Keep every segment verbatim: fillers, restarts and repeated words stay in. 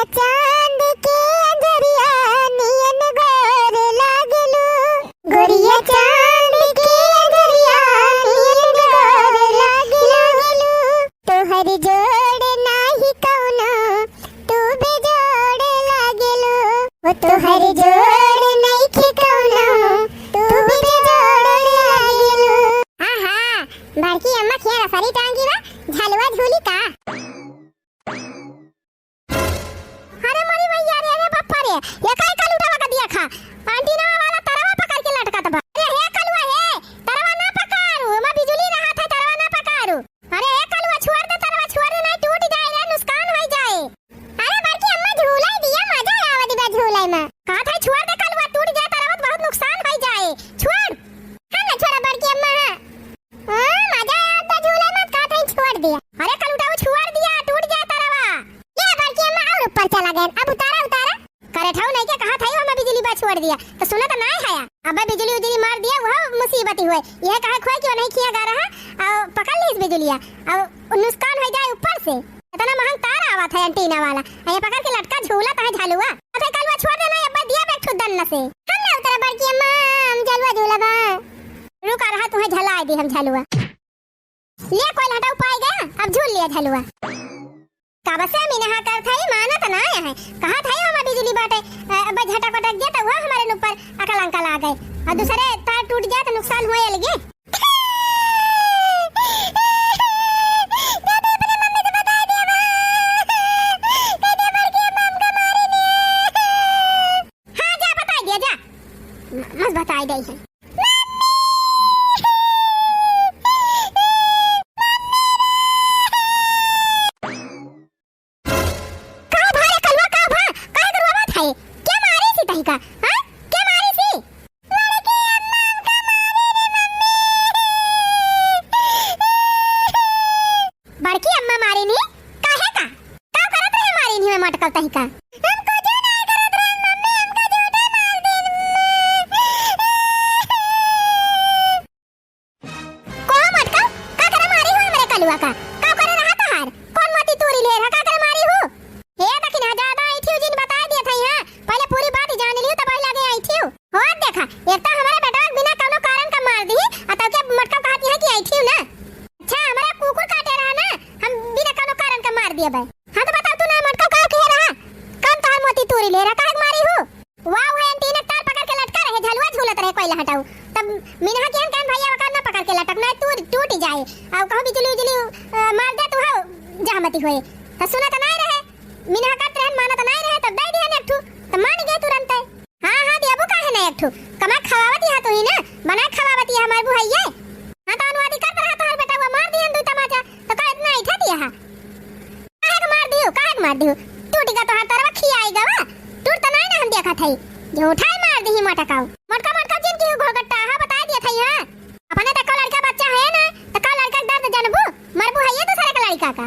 चांद के अंजरिया नियन गोर लागेलू, गोरिया चांद के अंजरिया नियन गोर लागेलू। तोहर जोड़ नाही कौनो, तू बेजोड़ लागेलू। ओ तोहर जोड़ नइखे कौनो, तू बेजोड़ लागेलू। हाँ, हाँ, बड़की अम्मा खिया रसरी टांगी बा, झलुआ झूली का? अरे मोरी मैया रे, अरे बापा रे, ये काहे कलुटवा का दिया खा? एंटीना वाला तरवा पकड़ के लटकत बा। अरे हे कलुआ हे, तरवा ना पकड़ू, ओमा बिजुली रहत है, तरवा ना पकड़ू। अरे हे कलुआ, छोड़ दे तरवा, छोड़ दे, नहीं टूट जाए रे, नुकसान होई जाए। अरे बड़की अम्मा, झूलाई दिया, मजा आवत बा झूलाई में। कहत है छोड़ दे कलुआ, टूट जाए तरवा तो बहुत नुकसान होई जाए। छोड़। हम ना छोड़ा बड़की अम्मा, हाँ। हाँ, मजा आवत बा झूले में, का तई छोड़ दिया। अरे कलुटा, वो छोड़ दिया, टूट जाए तरवा। ये बड़की अम्मा और ऊपर चला गए। अब उतारा, उतारा। करे ठाऊ नहीं के कहा था, हम बिजली बा छोड़ दिया, तो सुना तो नहीं है। अब बिजली उजली मार दिया, वह मुसीबत ही हुए। यह कहा खोए कि वो नहीं किया गा रहा, और पकड़ ली इस बिजलिया, और नुकसान हो जाए ऊपर से। इतना महंग तार आवा था एंटीना वाला, ये पकड़ के लटका झूला था झलुआ। अबे कलुआ छोड़ देना, अब दिया बैठ दन्न से। हम ना उतरा बड़की अम्मा, हम झलुआ झूला बा। रुका रहा, तुम्हें झला दी हम झलुआ। ले कोई हटाऊ पाई गया, अब झूल लिया झलुआ। कब से मिनहा कर था, मानत ना है। कहा था हम बिजली बाटे, अ, अब झटक पटक दिया तो वह हमारे ऊपर अकल अंकल आ गए। और दूसरे तार टूट जाए तो नुकसान हुए अलगे। हाँ, जा बताई दिया, जा। म-, मस्त बताई दई है। का भा रे कलवा, का भा? काहे के रोवत है? के मारी सी तही का? हाँ? के मारी सी? बड़की अम्मा मारी नी, काहे का? का करत रहे मारी नी में मटकल तही का? हम कुछ नहीं करत रहे मम्मी, हमका झूठे मार दिन। को मटकल, का करे मारी हो हमरे कलुआ का? का करे रहा तहार? कौन मोती तूरी ले रहा, का करे मारी हो? हे दखिना, ज्यादा ऐठियो जिन बताई दिया था यहाँ। पहले पूरी बात जान लियो, तब लगे ऐठियो। हो देखा, एक तो हमारे बेटवा के बिना कौनो कारण का मार दी, आ तब के मटका कहती है कि ऐठियो ना। अच्छा, हमारा कुकुर काटे रहा ना, हम बिना कौनो कारण का मार दिया भाई। हाँ तो बताओ तू ना, मटका का कहे रहा? कौन तहार मोती तूरी ले रहा, काहे के मारी हो? वाह, वह एंटीना तार पकड़ के लटका रहे, झलुआ झूलत रहे, कोई हटाऊ। तब मिनहा किहन कहन भैया, वका ना पकड़ के लटक, ना तू टूट जाए। और कहूँ बिजली उजली, अ, मार दे तू हो, जहमती होए। तो सुना तो नहीं रहे, मिनहा करत रहन, माना तो नहीं रहे, तब दे दिहन एक ठू, तो मान गए तुरंत। हाँ, हाँ, देबू काहे ना एक ठू? कमा खवावत यहाँ तू ही ना, बना खवावत यहाँ हमार बुहैया। हाँ, तो अनुवादी करत रहा तोहर बेटा, वो मार दिहन दू तमाचा, तो का इतना ऐठा दिया है? काहे के मार दियो, काहे के मार दियो? टूट गा तोहार तरवा, खियाई गवा। टूट त नाई ना हम देखत हई। झूठा ही मार दिही मोटकाऊ। मोटका, मोटका जिन की घोगट्टा, हाँ, बताई दिया था यहाँ। अपने त कौ लड़का बच्चा है ना, त कौ लड़का के दर्द जानबू, मरबू है ये दूसरे के लड़का का।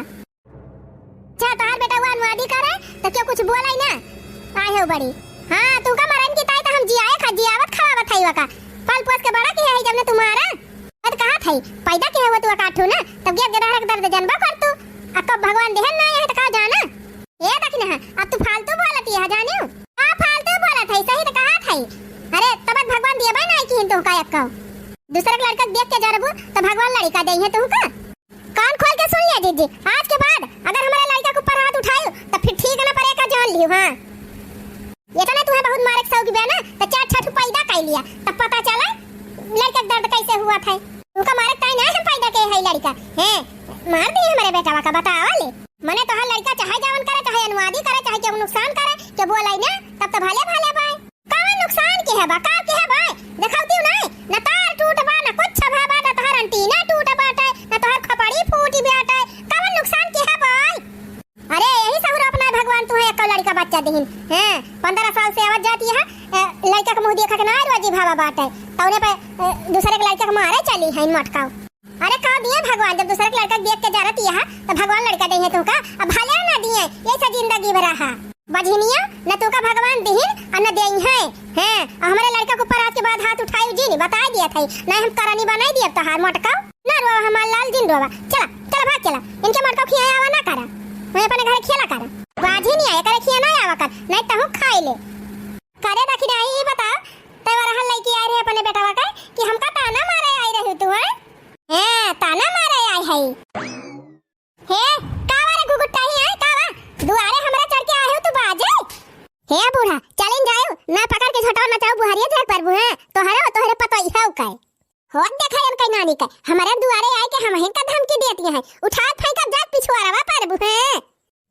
अच्छा, तोहार बेटा हुआ अनुवादी करे, त क्यों कुछ बोला ही ना? आए हो बड़ी। हाँ, तू का मरन की ताई त हम जियाए खा, जियावत खावावत हई वका। पाल पोस के बड़ा किया है जब ने तुम्हारा। मैं तो कहा था, पैदा के हुआ तू अकाठू ना, तब गेद गेदहरा के दर्द जानबा कर तू। आ कब भगवान देहन ना है तो का जाना? ए दखिना, अब तू फालतू बोलत है, जानियो? का फालतू बोलत है, सही तो कहा था। अरे, तब भगवान दिया बा ना कि तू का एक दूसरे के लड़का देख के जरबू, तो भगवान लड़का दे है तू का? कान खोल के सुन लिया जीजी, आज के बाद अगर हमारे लड़का के ऊपर हाथ उठायो, तो फिर ठीक ना पड़े का जान लियो, हाँ। ये तो ना तुम्हें बहुत मारे के शौक बा ना, तो चार छठ पैदा कर लिया, तब पता चला लड़का के दर्द कैसे हुआ था। उनका मारे ताई ना हम पैदा के है लड़का, हैं? मार दिए हमारे बेटावा का, बतावा ले। मने तोहार लड़का चाहे जवन करे, चाहे अनुवादी करे, चाहे केहू नुकसान करे, के बोलाई ना, तब तो भले भले बाय। कवन नुकसान के है बा, का के है बाय? देखावती नहीं, न तार टूट बा, न कुछ भा बा, न तोहार एंटीना टूट बाटे, न तोहार खोपड़ी फूटी बाटे, कवन नुकसान के है बाय? अरे, यही सहुरा अपना भगवान तुम्हें एक लड़का बच्चा दिहिन। हैं, पन्द्रह साल से आवत जाती है, ए, लड़का के मुंह देखा के ना रोजी भावा बाटे। तौने पे, ए, दूसरे के लड़का के मारे चली है मटकाऊ। अरे, का दिए भगवान, जब दूसरे के लड़का देख के जरती है, तो भगवान लड़का दे है तुमका, अब भले ना दिए, ये सा जिंदगी भर रहा। बझिनिया, न तुमका भगवान दिहिन, और न देई है। हैं, और हमारे लड़का के ऊपर आज के बाद हाथ उठाई जी नहीं, बताई दिया था, नहीं हम करनी बनाई दिए तोहार मटकाऊ। ना रोवा हमार लाल जिन रोवा। चला, चला भाग चला। इनके मटका खियाया आवा ना करा। वहीं अपने घरे खेला करा। बाझी नहीं आया करे खिया ना तहूँ खाई ले। करे दखिना, ई बताओ, तै वरहन लइके आए रहे अपने बेटवा का कि हमका ताना मारे आई रही तू, हैं? हैं, ताना मारे आई है। हे, का वा रे घुघुट्टाही, आय, का वा? दुआरे हमरा चढ़ के आए हो तू बाजे? हे बूढ़ा, चलिन जायो, ना पकड़ के झोटावा नचाओ, बुहरिया झाड़ परबू, हैं? तोहरे, तोहरे पतोहिया उकाए। होत देखा इनका नानी का, हमरे दुआरे आए के हमहिन का धमकी देती हैं। उठात फेंकब जात पिछुआरवा परबू, हैं?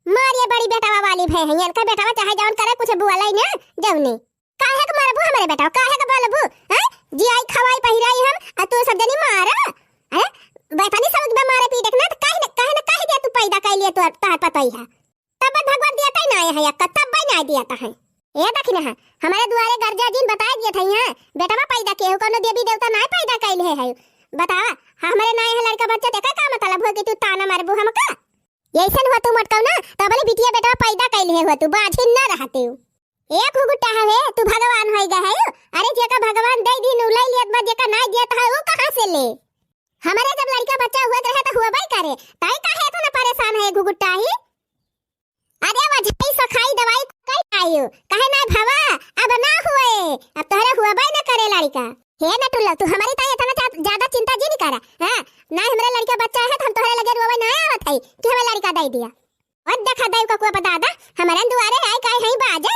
मार ये बड़ी बेटवा वाली भय है, इनका बेटवा चाहे जौन करे, कुछ बुआलाई ना, जौने। काहे के मारबू हमरे बेटवा, काहे के बोलबू, हैं? जियाई खवाई पहिराई हम, आ तू सब जनी मारा? अरे, बेटनी सब एकदम मारे पीटे के ना, त काहे न, काहे न, काहे दिया तू पैदा कैलिए तोर, तोहर पतोहिया? तब भगवान दिया तै ना आए है, अक्का, तब ना दिया तै है। ए दखिना है, हमरे दुआरे गर्जा जिन बताए दिए थे, हैं? बेटवा पैदा के हो, कोनो देवी देवता ना पैदा कैले है, है। बतावा, हमरे ना है लड़का बच्चा, तेका का मतलब हो कि तू ताना मारबू हमका? ऐसन हुआ तू मटकाऊ ना, तो बोले बिटिया बेटवा पैदा कैले हो तू, बाझिन ना रहते हो। एक घुघुट्टा हवे, तू भगवान होई गए है। अरे जेका भगवान दे दीन उ लई लियत बा, जेका नाई दियत है उ कहाँ से ले? हमरे जब लड़का बच्चा हुआ रहे तो हुआ बाई करे, ताई काहे इतना परेशान है घुघुट्टा ही? अरे वो झाई सखाई दवाई कई आयो, कहे ना भवा, अब ना हुए, अब तोहरे हुआ बाई ना करे लड़का। हे नटुल्ला, तू हमारी ताई इतना जा-, ज्यादा चिंता जी नहीं करा, हाँ? ना हमरे लड़का बच्चा है तो हम तोहरे लगे रोवे ना आवत है कि हमें लड़का दे दिया। और देखा दई का कुआ दादा, हमरन दुआरे आए काहे हई बाजे?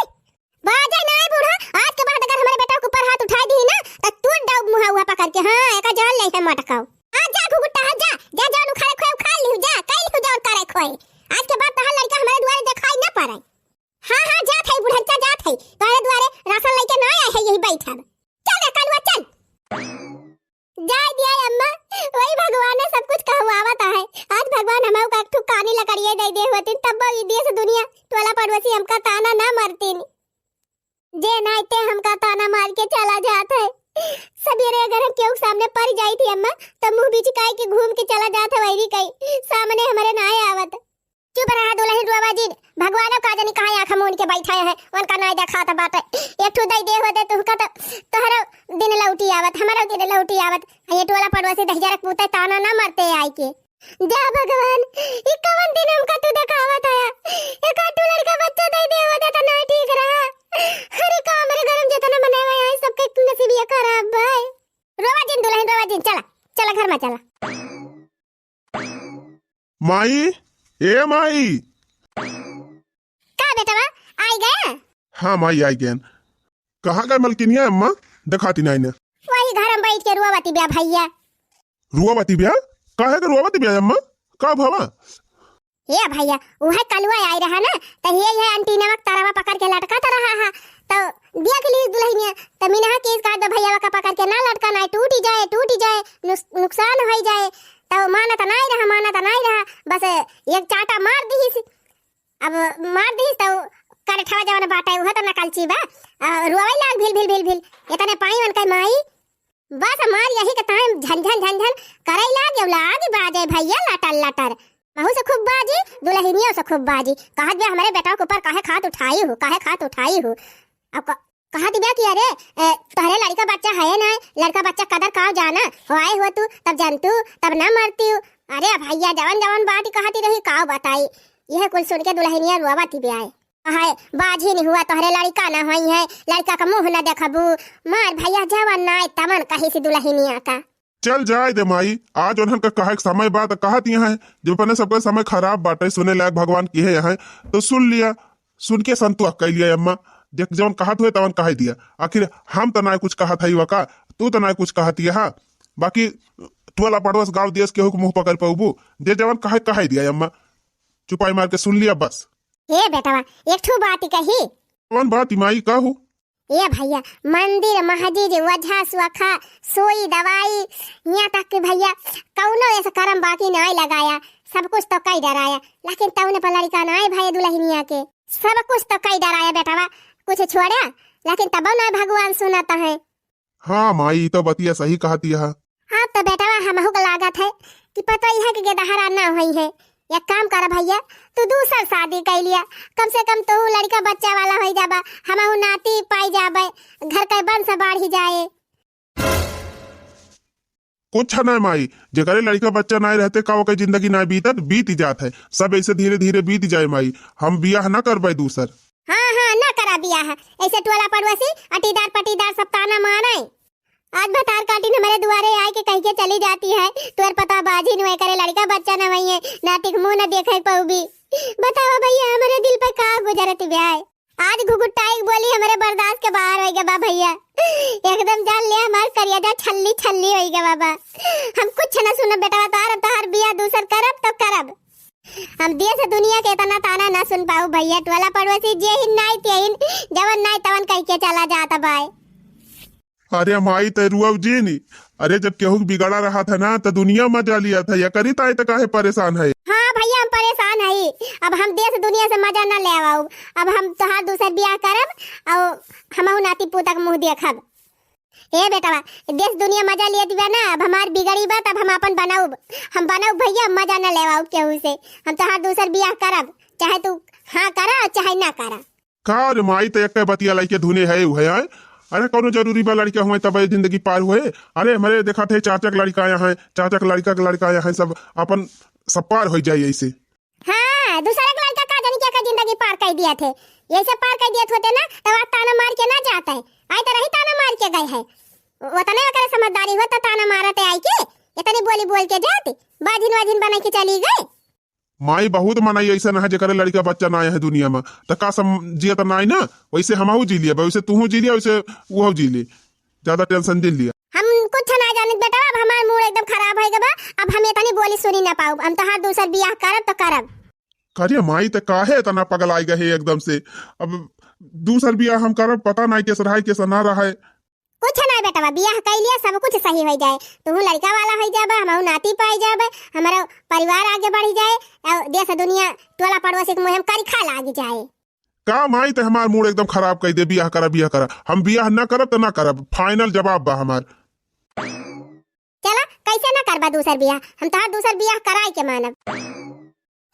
बाजे नाय बूढ़ा, आज के बाद अगर हमरे बेटा के ऊपर हाथ उठाई दी ना, त तू डाउब मुहा हुआ पकड़ के, हाँ, एका जान ले है मटकाओ। आ जा घुघुट्टा, आ जा, जा, जा, उखाड़े खोए उखाड़ लिहु, जा, कई लिहु जौन करे खोए। आज के बाद तहार लड़का हमरे दुआरे दिखाई ना पड़े। हाँ, हाँ, जात है बुढ़नचा, जात है, तोहरे दुआरे राशन लेके ना आए है, यही बैठब। चल रे कलुआ, चल। जाय दिया अम्मा, वही भगवान है सब कुछ कहवावत है। आज भगवान हमहू का एक ठो कानी लकड़िए दे दे होतिन, तब वो ई देश दुनिया टोला पड़ोसी हमका ताना ना मारतिन। जे नाइते हमका ताना मार के चला जात है। सवेरे अगर हम केहू के सामने पड़ जाई थी अम्मा, तो मुंह बिचकाई के घूम के चला जात है, वही कही सामने हमरे ना आवत। चुप रहा दुलहिन रोवा जिन, भगवानो का जानी कहाँ आँख मून के बैठा है, उनका नाय देखात बाटे। एक ठो दई दे होते तुहका तो तोहरो दिन लौटी आवत, हमरो दिन लौटी आवत। आ ये टोला पड़ोसी दहिजरक पूते ताना ना मरते आए के। जा भगवान, ई कवन दिन हमका तू देखावत आया? एक आध ठो लड़का बच्चा दई दे होते तो ना ठीक रहा। अरे का हमरे घर में जितना मने हुए हैं, सबके नसीबिया खराब भाई। रोवा जिन दुलहिन, रोवा जिन, चला, चला घर में चला। माई, ए माई। का बेटवा, आई गया? हाँ माई, आई गयन। कहाँ गए मलकिनिया अम्मा? देखाती नाई ने। वही घर में बैठ के रुआवती बिया भैया। रुआवती बिया? काहे के रुआवती बिया अम्मा? का भवा? ए भैया, उहे कलुआ आई रहा ना, त ये, ये अंटीनवा के तरवा पकड़ के लटकत रहा है। तो देख ली दुलहिनिया, त मिनहा के इसका दो भैया का पकड़ के ना लटका, ना टूटी जाए, टूटी जाए, नुस-, नुकसान होई जाए। तो मानत नाई रहा, मानत नाई रहा, बस एक चाटा मार दीस। अब मार दीस तो करठवा जवन बाटे, उहे तो नकलची बा। आ, रोवे लाग भिल, भिल, भिल, भिल। इतने पाई मन के माई। बस मार यही के ताई झन, झन, झन, झन करे लाग, लाग बाजे भैया लटर, लटर। महू से खूब बाजी, दुलहिनियो से खूब बाजी। कहत बे हमरे बेटा के ऊपर काहे खात उठाई हो, काहे खात उठाई हो। अब क-, कहत बे कि अरे, ए, तोहरे लड़का बच्चा है ना, लड़का बच्चा कदर का जाना, हो आए हो तू, तब जानतू, तब ना मरती हो। अरे भैया, जवन जवन बात कहती रही, का बताई, यह कुल सुन के दुलहिनिया रोवत ही बे आए। हाय, बाझिन हुआ तोहरे लड़का ना होई है, लड़का का मुंह ना देखबू। मार भैया, जवन ना आए, तवन कही सी दुलहिनिया का। चल जाए दे माई, आज उन्हन का कहे के समय बा त कहत यहाँ है, जब अपने सबका समय खराब बाटे, सुने लायक भगवान की है यहाँ, तो सुन लिया, सुन के संतोष कर लिया अम्मा। देख जवन कहत हुए तवन कहे दिया, आखिर हम त ना कुछ कहत है वका, तू त ना कुछ कहत है, हाँ, बाकी टोला पड़ोस गाँव देश केहू के मुंह पकड़ पउबू, जे जवन कहे कहे दिया अम्मा, चुपाई मार के सुन लिया बस। ए बेटवा, एक ठो बात कही। कौन बात माई, का हो? ए भैया, मंदिर, मस्जिद, वजह, सुअखा, सुई, दवाई, यहाँ तक कि भैया, कौनो ऐसा करम बाकी नाय लगाया, सब कुछ तो कई डराया, लेकिन तौने पर लड़का नाय भय दुलहिनिया के, सब कुछ तो कई डराया बेटवा, कुछ छोड़ा, लेकिन तबो नाय भगवान सुनत है। हाँ माई, ई तो बतिया सही कहती है। हाँ तो बेटवा, हमहू के लागत है कि पतोहिया के गेदहरा ना होई है। एक काम कर भैया, तू दूसर शादी कर लिया, कम से कम तू लड़का बच्चा वाला होई जाबा, हमहू नाती पाई जाबे, घर के वंश बढ़ी जाए। कुछ ना माई, जेकरे लड़का बच्चा ना रहते का ओकर जिंदगी ना बीतत, बीत जात है, सब ऐसे धीरे धीरे बीत जाए माई, हम बियाह ना करबे दूसर। हाँ, हाँ, ना करा बियाह। ऐसे टोला पड़ोसी, अटीदार पटीदार सब ताना मारे। आज भतार काटिन हमरे दुआरे आइके कहिके चली जाती है, "तोर पता बाझिन हुए करे, लड़िका बच्चा न हुए, नाती के मुँह न देखे पउबी।" बतावा भइया, हमरे दिल पे का गुजरत बा। आज घुघुटाई बोली हमरे बर्दाश्त के बाहर होइ गवा बा भइया। एकदम जान ले हमार करेजा छल्ली छल्ली होइ गवा बा। हम कुछ न सुनब बेटवा तोहार, अब तोहार बियाह दूसर करब तो करब। हम देश दुनिया के इतना ताना न सुन पाउब भइया, टोला पड़ोसी जेहिन नाई तेहिन, जवन नाई तवन कहिके चला जात बाय। अरे माई, तै रुअब जिन। अरे, जब केहू के बिगड़ा रहत है ना, त दुनिया मजा लियत है। एकरी ताई त काहे परेशान है? हाँ भइया, हम परेशान हई। अब हम देश दुनिया से मजा न लेवाउब। अब हम तोहार दूसर बियाह करब अउ हमहू नाती पोता के मुँह देखब। ए बेटवा, देश दुनिया मजा लियत बा ना, अब हमार बिगड़ी बा, तब हम आपन बनाउब। हम बनाउब भइया, मजा न लेवाउब केहू से। हम तोहार दूसर बियाह करब, चाहे तू हाँ करा अउ चाहे ना करा। का रे माई, त एक्के बतिया लइके धुने है उहे आए। अरे कउनो जरूरी बा लड़िका हुए तब जिंदगी पार हुए? अरे हमरे देखत है चाचा के लड़िका आया है, चाचा के लड़िका के लड़िका आया है, सब अपन सब पार होइ जाई ऐसे। हाँ, दूसरे के लड़िका का जानी क्या का जिंदगी पार कइ दिया थे। यही सब पार कइ दिया होते ना, तब आज ताना मार के ना जात है। आए तो रही ताना मार के गए है। उतने ओकरे समझदारी होत त ताना मारत है आइके, इतनी बोली बोल के जात, बाझिन वाझिन बनाइ के चली गए। माई, बहुत मनई अइसन है जेकरे लड़िका बच्चा ना आए है दुनिया में, त का सम-, जियत नाई ना, वैसे हमहू जी लिया, वैसे तूहू जी लिया, वैसे उहू जी ले, ज्यादा tension जिन लिया। हम कुछ ना जानित बेटा, अब हमार mood एकदम खराब होइ गवा, अब हम इतनी बोली सुनी ना पाउब, हम तोहार दूसर बियाह करब तो करब। अरे माई, त काहे इतना पगलाइ गए है एकदम से? अब दूसर बियाह हम करब, पता नाई कैसे रहे, कैसे ना रहे। कुछ नाई बेटवा, बियाह कइ लिया, सब कुछ सही होइ जाए। तुहू लड़िका वाला होइ जाबा, हमहू नाती पाइ जाबे, हमरो परिवार आगे बढ़ि जाए, अउ देश दुनिया टोला पड़ोसी के मुँहे में करिखा लागि जाए। का माई, ते हमार mood एकदम खराब कइ दे, बियाह करा, बियाह करा। हम बियाह ना करब त ना करब, final जवाब बा हमार। चला, कैसे ना करबा दूसर बियाह, हम तोहार दूसर बियाह कराइ के मानब।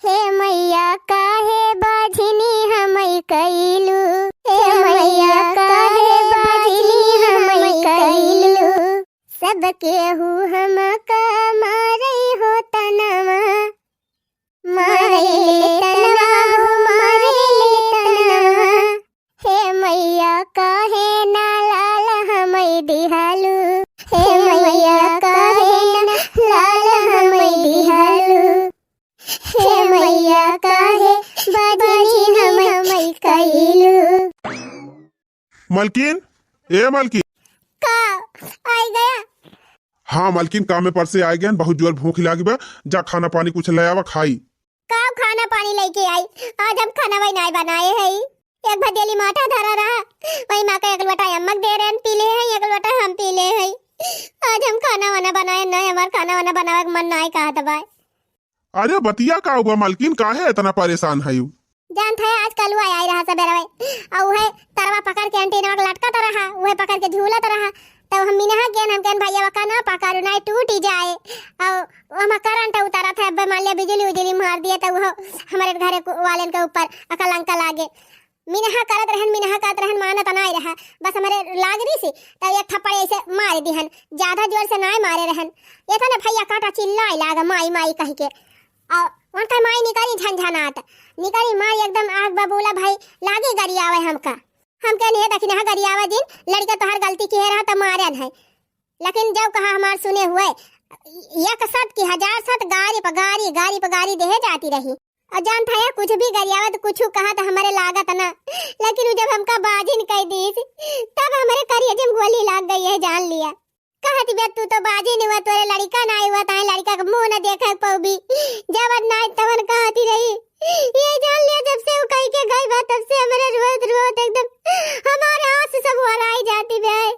हे मइया काहे बाझिनी हमइ कइलू, हे मइया काहे बाझिनी हमइ कइलू। सब केहू हमका मारइ हो तनवा, मारइ ले तनवा हो, मारइ ले तनवा। हे मइया काहे ना लाल हमइ दिहालू, हे मइया काहे ना लाल हमइ दिहालू। हे मइया काहे बाझिनी हमइ कइलू। मलकिन, ए मलकिन। का? आइ गया? हाँ मलकिन, कामे पर से आइ गयन, बहुत जोर भूख लागि बा, जा खाना पानी कुछ लइ आवा खाई। का खाना पानी लइके आई? आज हम खाना वही नाई बनाए है। एक भदेली माठा धरा रहा, वही माँ का एक लोटा अम्मक दे रहे हैं, पी ले हैं, एक लोटा हम पी ले हैं। आज हम खाना वाना बनाए नाई, हमार खाना वाना बनावे के मन नाई कहत बाय। अरे बतिया का हुआ मलकिन, काहे इतना परेशान है यू? जानत है, आज कलुआ आई रहा सबेरवे, अउ उहे तरवा पकड़ के एंटीना के लटकत रहा, उहे पकड़ के झूलत रहा। तब हम मिनहा गेन, हम कहन, "भैया, वका ना पकड़, नाई टूटी जाए।" अउ ओमा करंट उतरत है, अब मान लिया बिजली उजली मार दिए, तो वो हमारे घरे को, वालेन के ऊपर अकलंक लागे। मिनहा करत रहन, मिनहा करत रहन, मानत नाई रहा। बस हमरे लाग रही सी, तब एक थप्पड़ ऐसे मार दिहन, ज्यादा जोर से नाई मारे रहन। ये था ना भैया काटा चिल्लाए लाग, "माई, माई," कह के। अउ उनका माई निकली झनझनात, निकली माई एकदम आग बबूला भई, लागी गरियावे हमका। हम कहनी, "हे दखिनहा गरियावा जिन, लड़िका तोहार गलती किहे रहा त मारन है।" लेकिन जब कहा हमार सुने हुए, एक सत की हजार सत गारी प गारी, गारी प गारी देहे जाती रही। अउ जानत है, कुछ भी गरियावा त कुछ कहा त हमरे लागत ना, लेकिन उ जब हमका बाझिन कह दीस, तब हमरे करेजे में गोली लाग गई है, जान लिया। कहत बे, "तू तो बाझिन हुआ, तोरे लड़िका नाई हुआ, ताहे लड़िका के मुँह न देखे पउबी। जवन नाई तवन कहती रही।" ये जान लिया, जब से वो कह के गई बा, तब से हमरे रोत रोत एकदम हमारे आँसू सब ओराई जाती बे।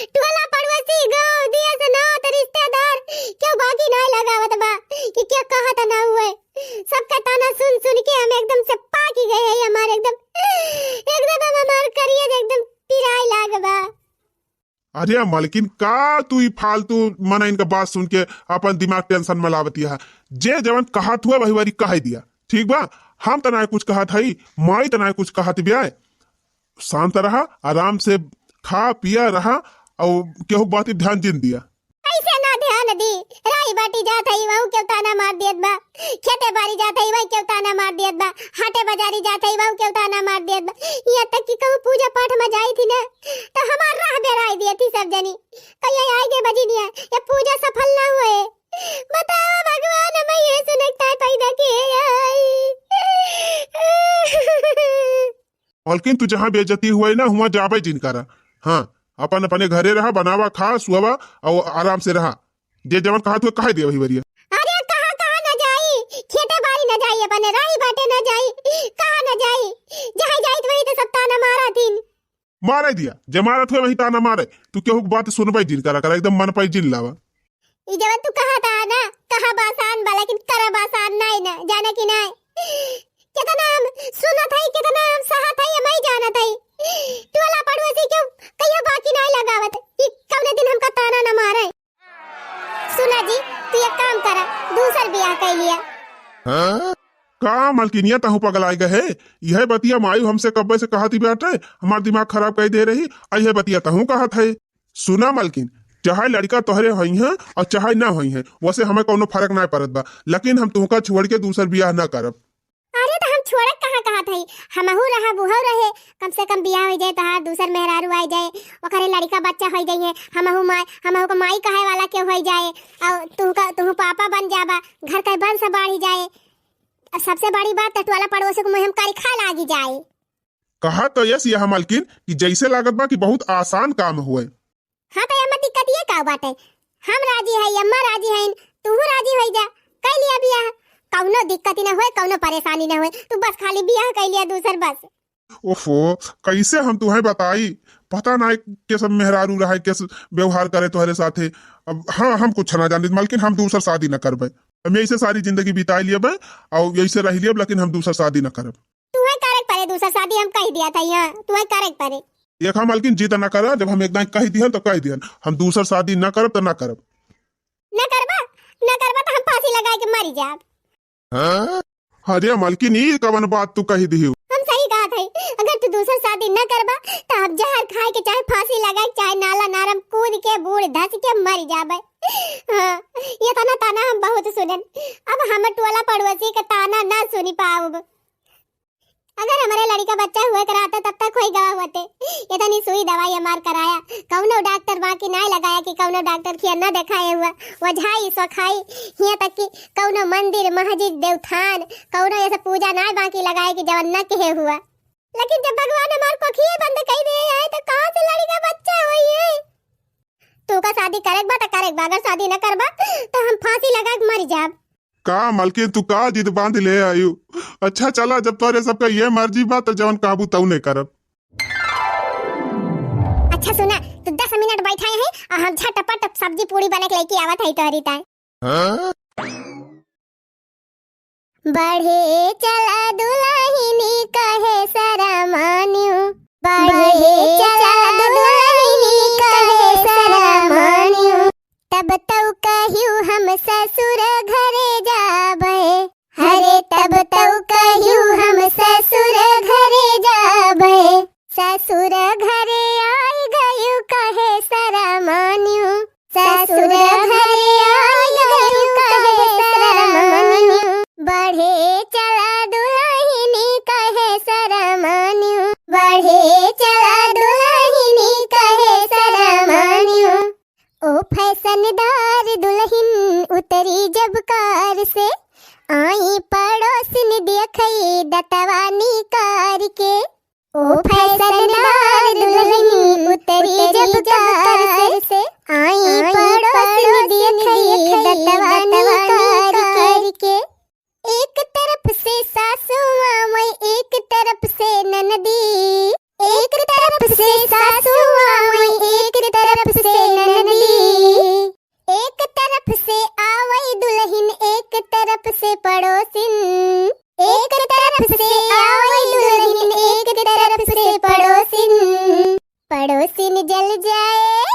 टोला पड़ोसी, गाँव, देश, नात, रिश्तेदार, क्यों बाकी नाई लगावत बा कि क्या कहत ना हुए। सबका ताना सुन सुन के हम एकदम से पाकी गए हैं, हमारे एकदम, एकदम हम हमार करेजा एकदम पिराए लाग बा। अरे मलकिन, का तू ई फालतू मनइन का बात सुन के अपन दिमाग tension में लावतिया है? जे जवन कहत हुआ वही बारी कह दिया, ठीक बा? हम त ना कुछ कहत हई, माई त ना कुछ कहत बिया। शांत रहा, आराम से खा पिया रहा, अउ केहू बात ध्यान जिन दिया। ऐसे ना ध्यान दी, राही बाटी जात हई, वहू केहू ताना मार देत बा। खेते बारी जात हई, वही केहू ताना मार देत बा। हाटे बाजारी जात हई, वहू केहू ताना मार देत बा। यहाँ तक कि कहूँ पूजा पाठ में जाई थी ना, तो हमार राह बेराई दिए थी सब जनी। कहिए, "आई गे बजिनिया, ये पूजा सफल ना हुए।" बताओ भगवान, हम ये सुनक ताय पैदा किए आई। मलकिन, तू जहाँ बेइज्जती हुआ है ना, हुआ जाबे जिन करा। हाँ, अपन अपने घरे रहा, बनावा, खा, सुआवा और आराम से रहा। जे जवन कहा तू कह दे वही बरिया। अरे, कहाँ, कहाँ न जाई? खेते बारी न जाई, अपने राही बाटे न जाई, कहाँ न जाई? जहाँ जाई तो वही तो सब ताना मारा थीन। मारे दिया, जे मारत हुए वही ताना मारे। तू केहू के बात सुनबे जिन करा, करा एकदम मन पे जिन लावा। ई जवन तू कहत हा ना, कहब आसान बा, लेकिन करब आसान नाई ना, जाना कि नाई? कितना हम सुनत हई, कितना हम सहत हई, हम ही जानत हई। टोला पड़ोसी केहू कहियो बाकी नाई लगावत कि कौने दिन हमका ताना न मारे। सुना जी, तू एक काम करा, दूसर बियाह कर लिया। हाँ? का मलकिनिया, तहु पगलाए गए है? यह बतिया मायू हमसे कब्बे से कहती बाटे, हमार दिमाग खराब कर दे रही, आ यह बतिया तहु कहत है। सुना मलकिन, चाहे लड़का तोहरे होई हैं और चाहे ना होई हैं, वैसे हमें कौनो फर्क ना पड़त बा, लेकिन हम तुहका छोड़ के दूसर बियाह ना करब। अरे तो हम छोड़ब कहाँ कहत हई, हमहू रहब उहू रहे, कम से कम बियाह हो जाए तोहार, दूसर मेहरारू आ जाए, ओकरे लड़का बच्चा हो जाए, हमहू माई, हमहू को माई कहे वाला के हो जाए, और तुहका, तुहू पापा बन जाबा, घर का वंश बढ़ जाए। और सबसे बड़ी बात, टोला पड़ोसी को मुँह हम करी खा लागी जाए। कहा तो यस यह मलकिन कि जैसे लागत बा कि बहुत आसान काम हुए। हाँ, तो एमा दिक्कत ये का बाटे? हम राजी है, अम्मा राजी है, तू राजी हो जा, कर लिया बियाह, कौनो दिक्कत ही ना होए, कौनो परेशानी ना होए, तू बस खाली बियाह कर लिया दूसर बस। ओफो, कैसे हम तुम्हें बताई, पता ना के सब मेहरारू रहे, के सब व्यवहार करे तुम्हारे साथे। अब हाँ, हम कुछ ना जानित मलकिन, हम दूसर शादी न करबे, हम यही से सारी जिंदगी बिताई लियबे और यही से रह लियब, लेकिन हम दूसर शादी न करब। तुहे करे के परे दूसर शादी, हम कह दिया था यहाँ, तुहे करे के परे। एक हम मलकिन जिद ना करा, जब हम एक दाई कह दिहन तो कह दिहन, हम दूसर शादी ना करब तो ना करब। ना करबा, ना करबा तो हम फांसी लगा के मरी जाब। हाँ? अरे मलकिन, ई कवन बात तू कह दिहू? हम सही कहत हई, अगर तू दूसर शादी ना करबा तो हम जहर खाए के चाहे फांसी लगा के चाहे नाला नारम कूद के बूड़ धस के मर जाबे। हाँ, ये तना ताना हम बहुत सुनन, अब हम टोला पड़ोसी के ताना ना सुनी पाउब। अगर हमरे लड़िका बच्चा हुए के रहता, तब तक होई गवा होते। इतनी सुई दवाई हमार कराया, कौनो डॉक्टर बाकी नाय लगाया कि कौनो डॉक्टर खिया न देखाए हुआ। ओझाई, सोखाई, हियां तक कि कौनो मंदिर, मस्जिद, देवथान, कौनो ऐसे पूजा नाय बाकी लगाए कि जवन न कहे हुआ। लेकिन जब भगवान हमार कोखिए बंद कई दे है, तो कहाँ से लड़िका बच्चा होई है? तू का शादी करेक बा, तो करेक बा, अगर शादी न करबा, तो हम फांसी लगा के मर जाब। का मलकिन, तू का जिद बांध ले आयु? अच्छा चला, जब तोरे सबका ये मर्जी बा, तो जवन कहबू तौने करब। अच्छा सुना, तू दस मिनट बैठा है, आ हम झटपट सब्जी पूड़ी बना के लेके आवत है तोहरी ताई। हाँ? बढ़े चला दुलहिनी कहे सरमान्यू, बढ़े चला दुलहिनी कहे सरमान्यू। तब तउ कहिउ हम ससुर घरे जाबे। हरे तब तउ कहिउ हम ससुर घरे जाबे। ससुर घरे आई गयु कहे सरमान्यु। ससुर घरे आई गयु कहे सरमान्यु। बढ़े चला दुलहिनी कहे सरमान्यु। बढ़े चला दुलहिनी कहे सरमान्यु। ओ फैशनदार दुलहिन उतरी जब कार से, आई पड़ोसिन देखई दतवा निकार के। ओ फैशनदार दुलहिन उतरी जब कार से, आई पड़ोसिन देखई दतवा निकार के। एक तरफ से सासू आवे, एक तरफ से ननदी। एक तरफ से सासू आवे, एक तरफ से ननदी। एक तरफ से आवे दुलहिन, एक तरफ से पड़ोसिन। एक तरफ से आवे दुलहिन, एक तरफ से पड़ोसिन। पड़ोसिन जल जाए,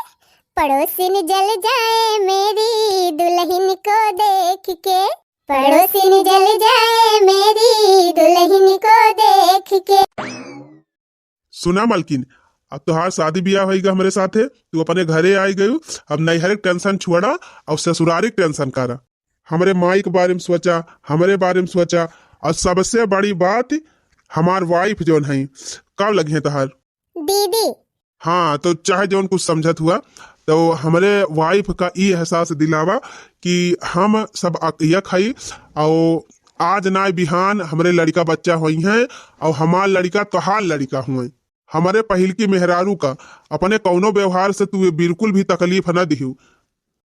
पड़ोसिन जल जाए मेरी दुलहिन को देख के। पड़ोसिन जल जाए मेरी दुलहिन को देख के। सुना मलकिन, अब तोहार शादी बियाह होइगा हमरे साथे, तू अपने घरे आई गयू। अब नैहर के tension छोड़ा और ससुरारी के tension करा। हमरे माई के बारे में सोचा, हमरे बारे में सोचा, और सबसे बड़ी बात, हमार wife जौन है, कब लगी है तोहार? दीदी। हाँ, तो चाहे जौन कुछ समझत हुआ, तो हमरे wife का ई एहसास दिलावा कि हम सब अक-, एक हई, और आज ना बिहान हमरे लड़का बच्चा होई हैं, और हमार लड़का तोहार लड़का हुए। हमरे पहिलकी मेहरारू का अपने कौनो व्यवहार से तू बिल्कुल भी तकलीफ न दिहू।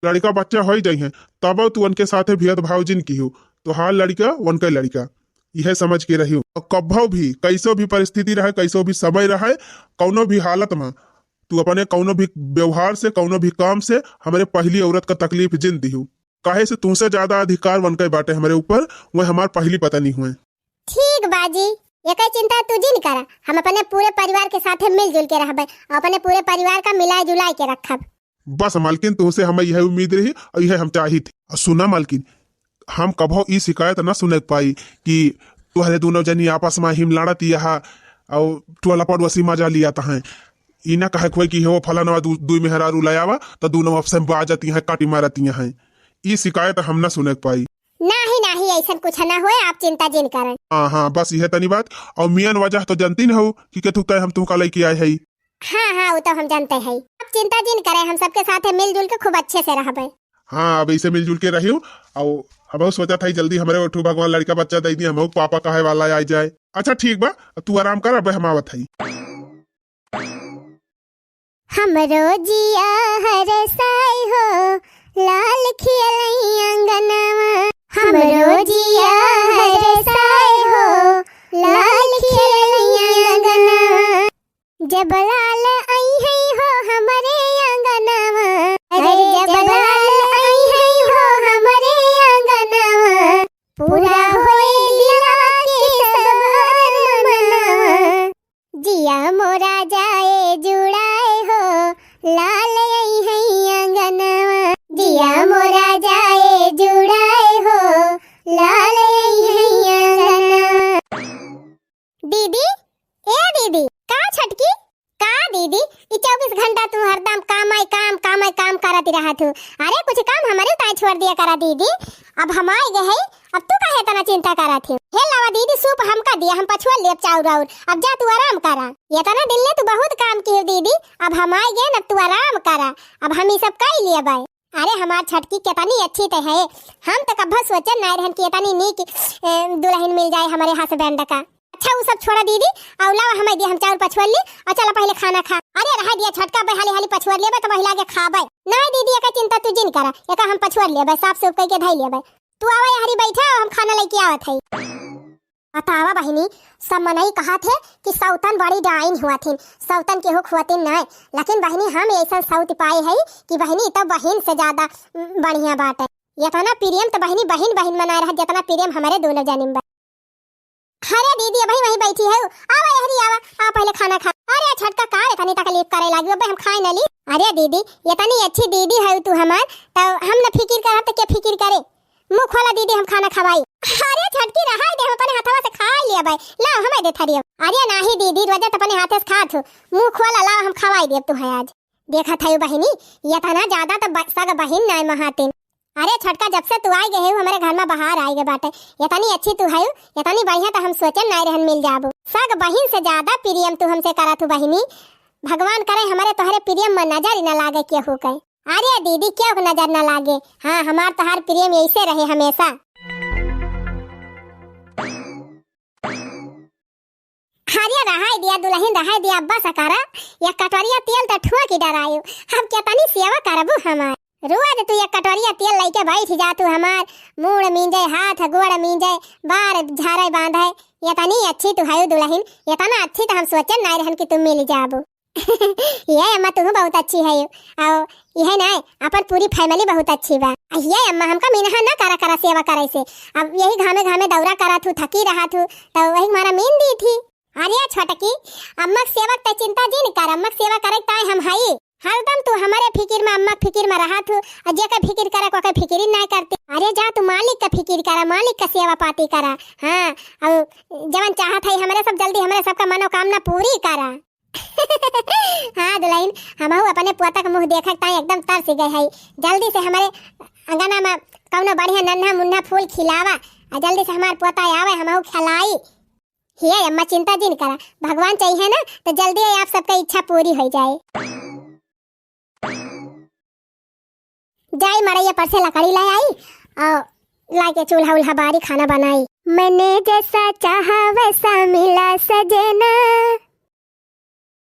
लड़का बच्चा होई जाई हैं, तब तू उनके साथे भेदभाव जिन किहू। तोहार लड़का, उनके लड़का, यह समझ के रहियो। और कब्बो भी, कैसो भी परिस्थिति रहे, कैसो भी समय रहे, कौनो भी हालत में तू अपने कौनो भी व्यवहार से, कौनो भी काम से हमरे पहली औरत का तकलीफ जिन दिहू। काहे से तुमसे ज्यादा अधिकार उनके बाटे हमरे ऊपर, वह हमार पहली पत्नी हुए। ठीक बा जी, एकर चिंता तू जिन करा, हम अपने पूरे परिवार के साथे मिलजुल के रहबे और अपने पूरे परिवार का मिलाए जुलाए के रखब। बस मालकिन, तुमसे हमें यह उम्मीद रही और यह हम चाहित। और सुना मालकिन, हम कभो ई शिकायत ना सुने के पाई कि तुहरे दोनों जनी आपस में हिम लड़त यहा और टोला पड़ोसी मजा लियात हैं। ई ना कहे कोई कि हो फलाना दू, दुई मेहरारू ले आवा तो दोनों आपस में बाजत हैं, काटी मारत हैं। ई शिकायत हम ना सुने के पाई। नाही, नाही, ऐसन कुछ ना होए, आप चिंता जिन करन। हाँ, हाँ, बस यह तनी बात। और मेन वजह तो जानती न हो कि केथू तय हम तुमका लेके आए हई। हाँ, हाँ, वो तो हम जानते हैं। आप चिंता जिन करे, हम सबके साथे मिलजुल के खूब अच्छे से रहबे। हाँ, अब ऐसे मिलजुल के रहियो। और हम सोचा था जल्दी हमरे ओठू भगवान लड़का बच्चा दे दी, हम पापा कहे वाला आ जाए। अच्छा ठीक बा, तू आराम कर, अब हम आवत हई। हमरो जिया हरसाई हो, लाल खियलई अंगनवा। हमरो जिया हरसाई हो, लाल खियलई अंगनवा। जब लाल आई है हो हमरे अंगनवा, अरे जब लाल आई है हो हमरे अंगनवा, पूरा होई दिला के सब अरमनवा। जिया मोरा जाए जुड़ाए हो, लाल आई है अंगनवा। जिया मोरा जाए जुड़ाए हो, लाल आई है अंगनवा। दीदी, ए दीदी, का छटकी? का दीदी, ई चउबीस घंटा तू हरदम काम आई काम, काम आई काम करत रहत हू। अरे कुछ काम हमरे ताई छोड़ दिया करा दीदी। अब हम आए गए हैं, अब तू काहे इतना चिंता करत हू? हे लावा दीदी, सूप हमका दिया, हम पछुआ लेब चाउर आउर। अब जा तू आराम करा। इतना दिन ले तू बहुत काम की हो दीदी, अब हम आए गए, अब तू आराम करा। अब हम ई सब कई लेबै। अरे हमार छटकी कितनी अच्छी ते है, हम तो कब्बो सोचन नाय रहन कि इतनी नीक, ए, दुल्हन मिल जाए हमारे husband का। अच्छा वो सब छोड़ा दीदी, और लावा हमें दिया, हम चाउर पछुआ ली और चला पहले खाना खा। अरे रहा दिया छटका, बे हाली हाली पछुआ लेबे तो महिला के खाबे। नाय दीदी, एका चिंता तू जिन करा, एका हम पछुआ लेबे, साफ सूफ कई के धई लेबे। तू आवा यहरी बैठा, हम खाना लेके आवत है। बतावा बहिनी, सब मनई कहत है कि सौतन बड़ी डाइन हुआ थिन, सौतन केहू खुआतिन नाय, लेकिन बहिनी हम ऐसा सौत पाए है कि बहिनी तो बहिन से ज्यादा बढ़िया बाटे। इतना प्रेम तो बहिनी बहिन बहिन मनाए रहा जितना प्रेम हमारे दोनों जनिम बा। अरे दीदी अबही वहीं बैठी है, आवा यहरी आवा, आ पहले खाना खा। अरे छटका का इतनी तकलीफ करे लागी, अबे हम खाए न ली। अरे दीदी इतनी अच्छी दीदी है तू हमार, तो हम न फिकिर करब तो के फिकिर करे? मुँह खोला दीदी, हम खाना खवाई। अरे छटकी रहाई दे, हम अपने हाथवा से खाई लेबै। लाओ हमें दे थरिया। अरे नाही दीदी, रोजे तो अपने हाथे से खात हो। मुँह खोला, लाओ हम खवाई देब तुहे आज। देखत है बहिनी, इतना ज्यादा तो ब-, सग बहिन नाय महातिन। अरे छटका, जब से तू आई गए हो हमारे घर में बहार आई गए बाटे। इतनी अच्छी तू है, इतनी बढ़िया तो हम सोचन नाय रहन मिल जाबू। सग बहिन से ज्यादा प्रेम तू हमसे करत हो बहिनी। भगवान करे हमारे तोहरे प्रेम में नजर ही न लागे केहू के। अरे दीदी, क्यों नजर न लागे? हाँ, हमार तोहार प्रेम ऐसे रहे हमेशा। अरे रहाई दिया दुल्हन, रहाई दिया, बस करा। या कटोरिया तेल तो ठुआ की डरायो। अब कितनी सेवा करबू हमार? रोज तू या कटोरिया तेल लेके बैठ जातू हमार। मूड़ मींजे, हाथ गोड़ मींजे, बार झारे बांधे। इतनी अच्छी तू है दुल्हन, इतना अच्छी तो हम सोचन नाय रहन कि तू मिल जाबू। ये अम्मा, तू बहुत अच्छी है। और यह ना, अपन पूरी family बहुत अच्छी बा। ये अम्मा, हमका मिनहा ना करा, करा सेवा करे से। अब यही घामे घामे दौरा करा थू, थकी रहा थू, तो वही हमारा मीन दी थी। अरे छोटकी, अम्मा के सेवा के चिंता जिन कर, अम्मा के सेवा करे ताय हम हई। हरदम तू हमारे फिकिर में, अम्मा के फिकिर में रहा थू, और जेकर फिकिर करे, ओकर फिकिर ही ना करते। अरे जा तू मालिक का फिकिर करा, मालिक का सेवा पाती करा। हाँ, और जवन चाहत है हमारे सब, जल्दी हमारे सबका मनोकामना पूरी करा। हाँ दुलहिन, हमहू अपने पोता के मुँह देखक ताई एकदम तरस गए हई। जल्दी से हमरे अंगना मा कउनो बढ़िया नन्हा मुन्हा फूल खिलावा, अउ जल्दी से हमार पोता आवे, हमहू खिलाई। हे अम्मा, चिंता जिन करा, भगवान चाहिए ना, तो जल्दी ही आप सबका इच्छा पूरी होइ जाए। जाई मड़इया पर से लकड़ी लै आई अउ लाइके चूल्हा उल्हा बारी, खाना बनाई। मैंने जैसा चाहा वैसा मिला सजना,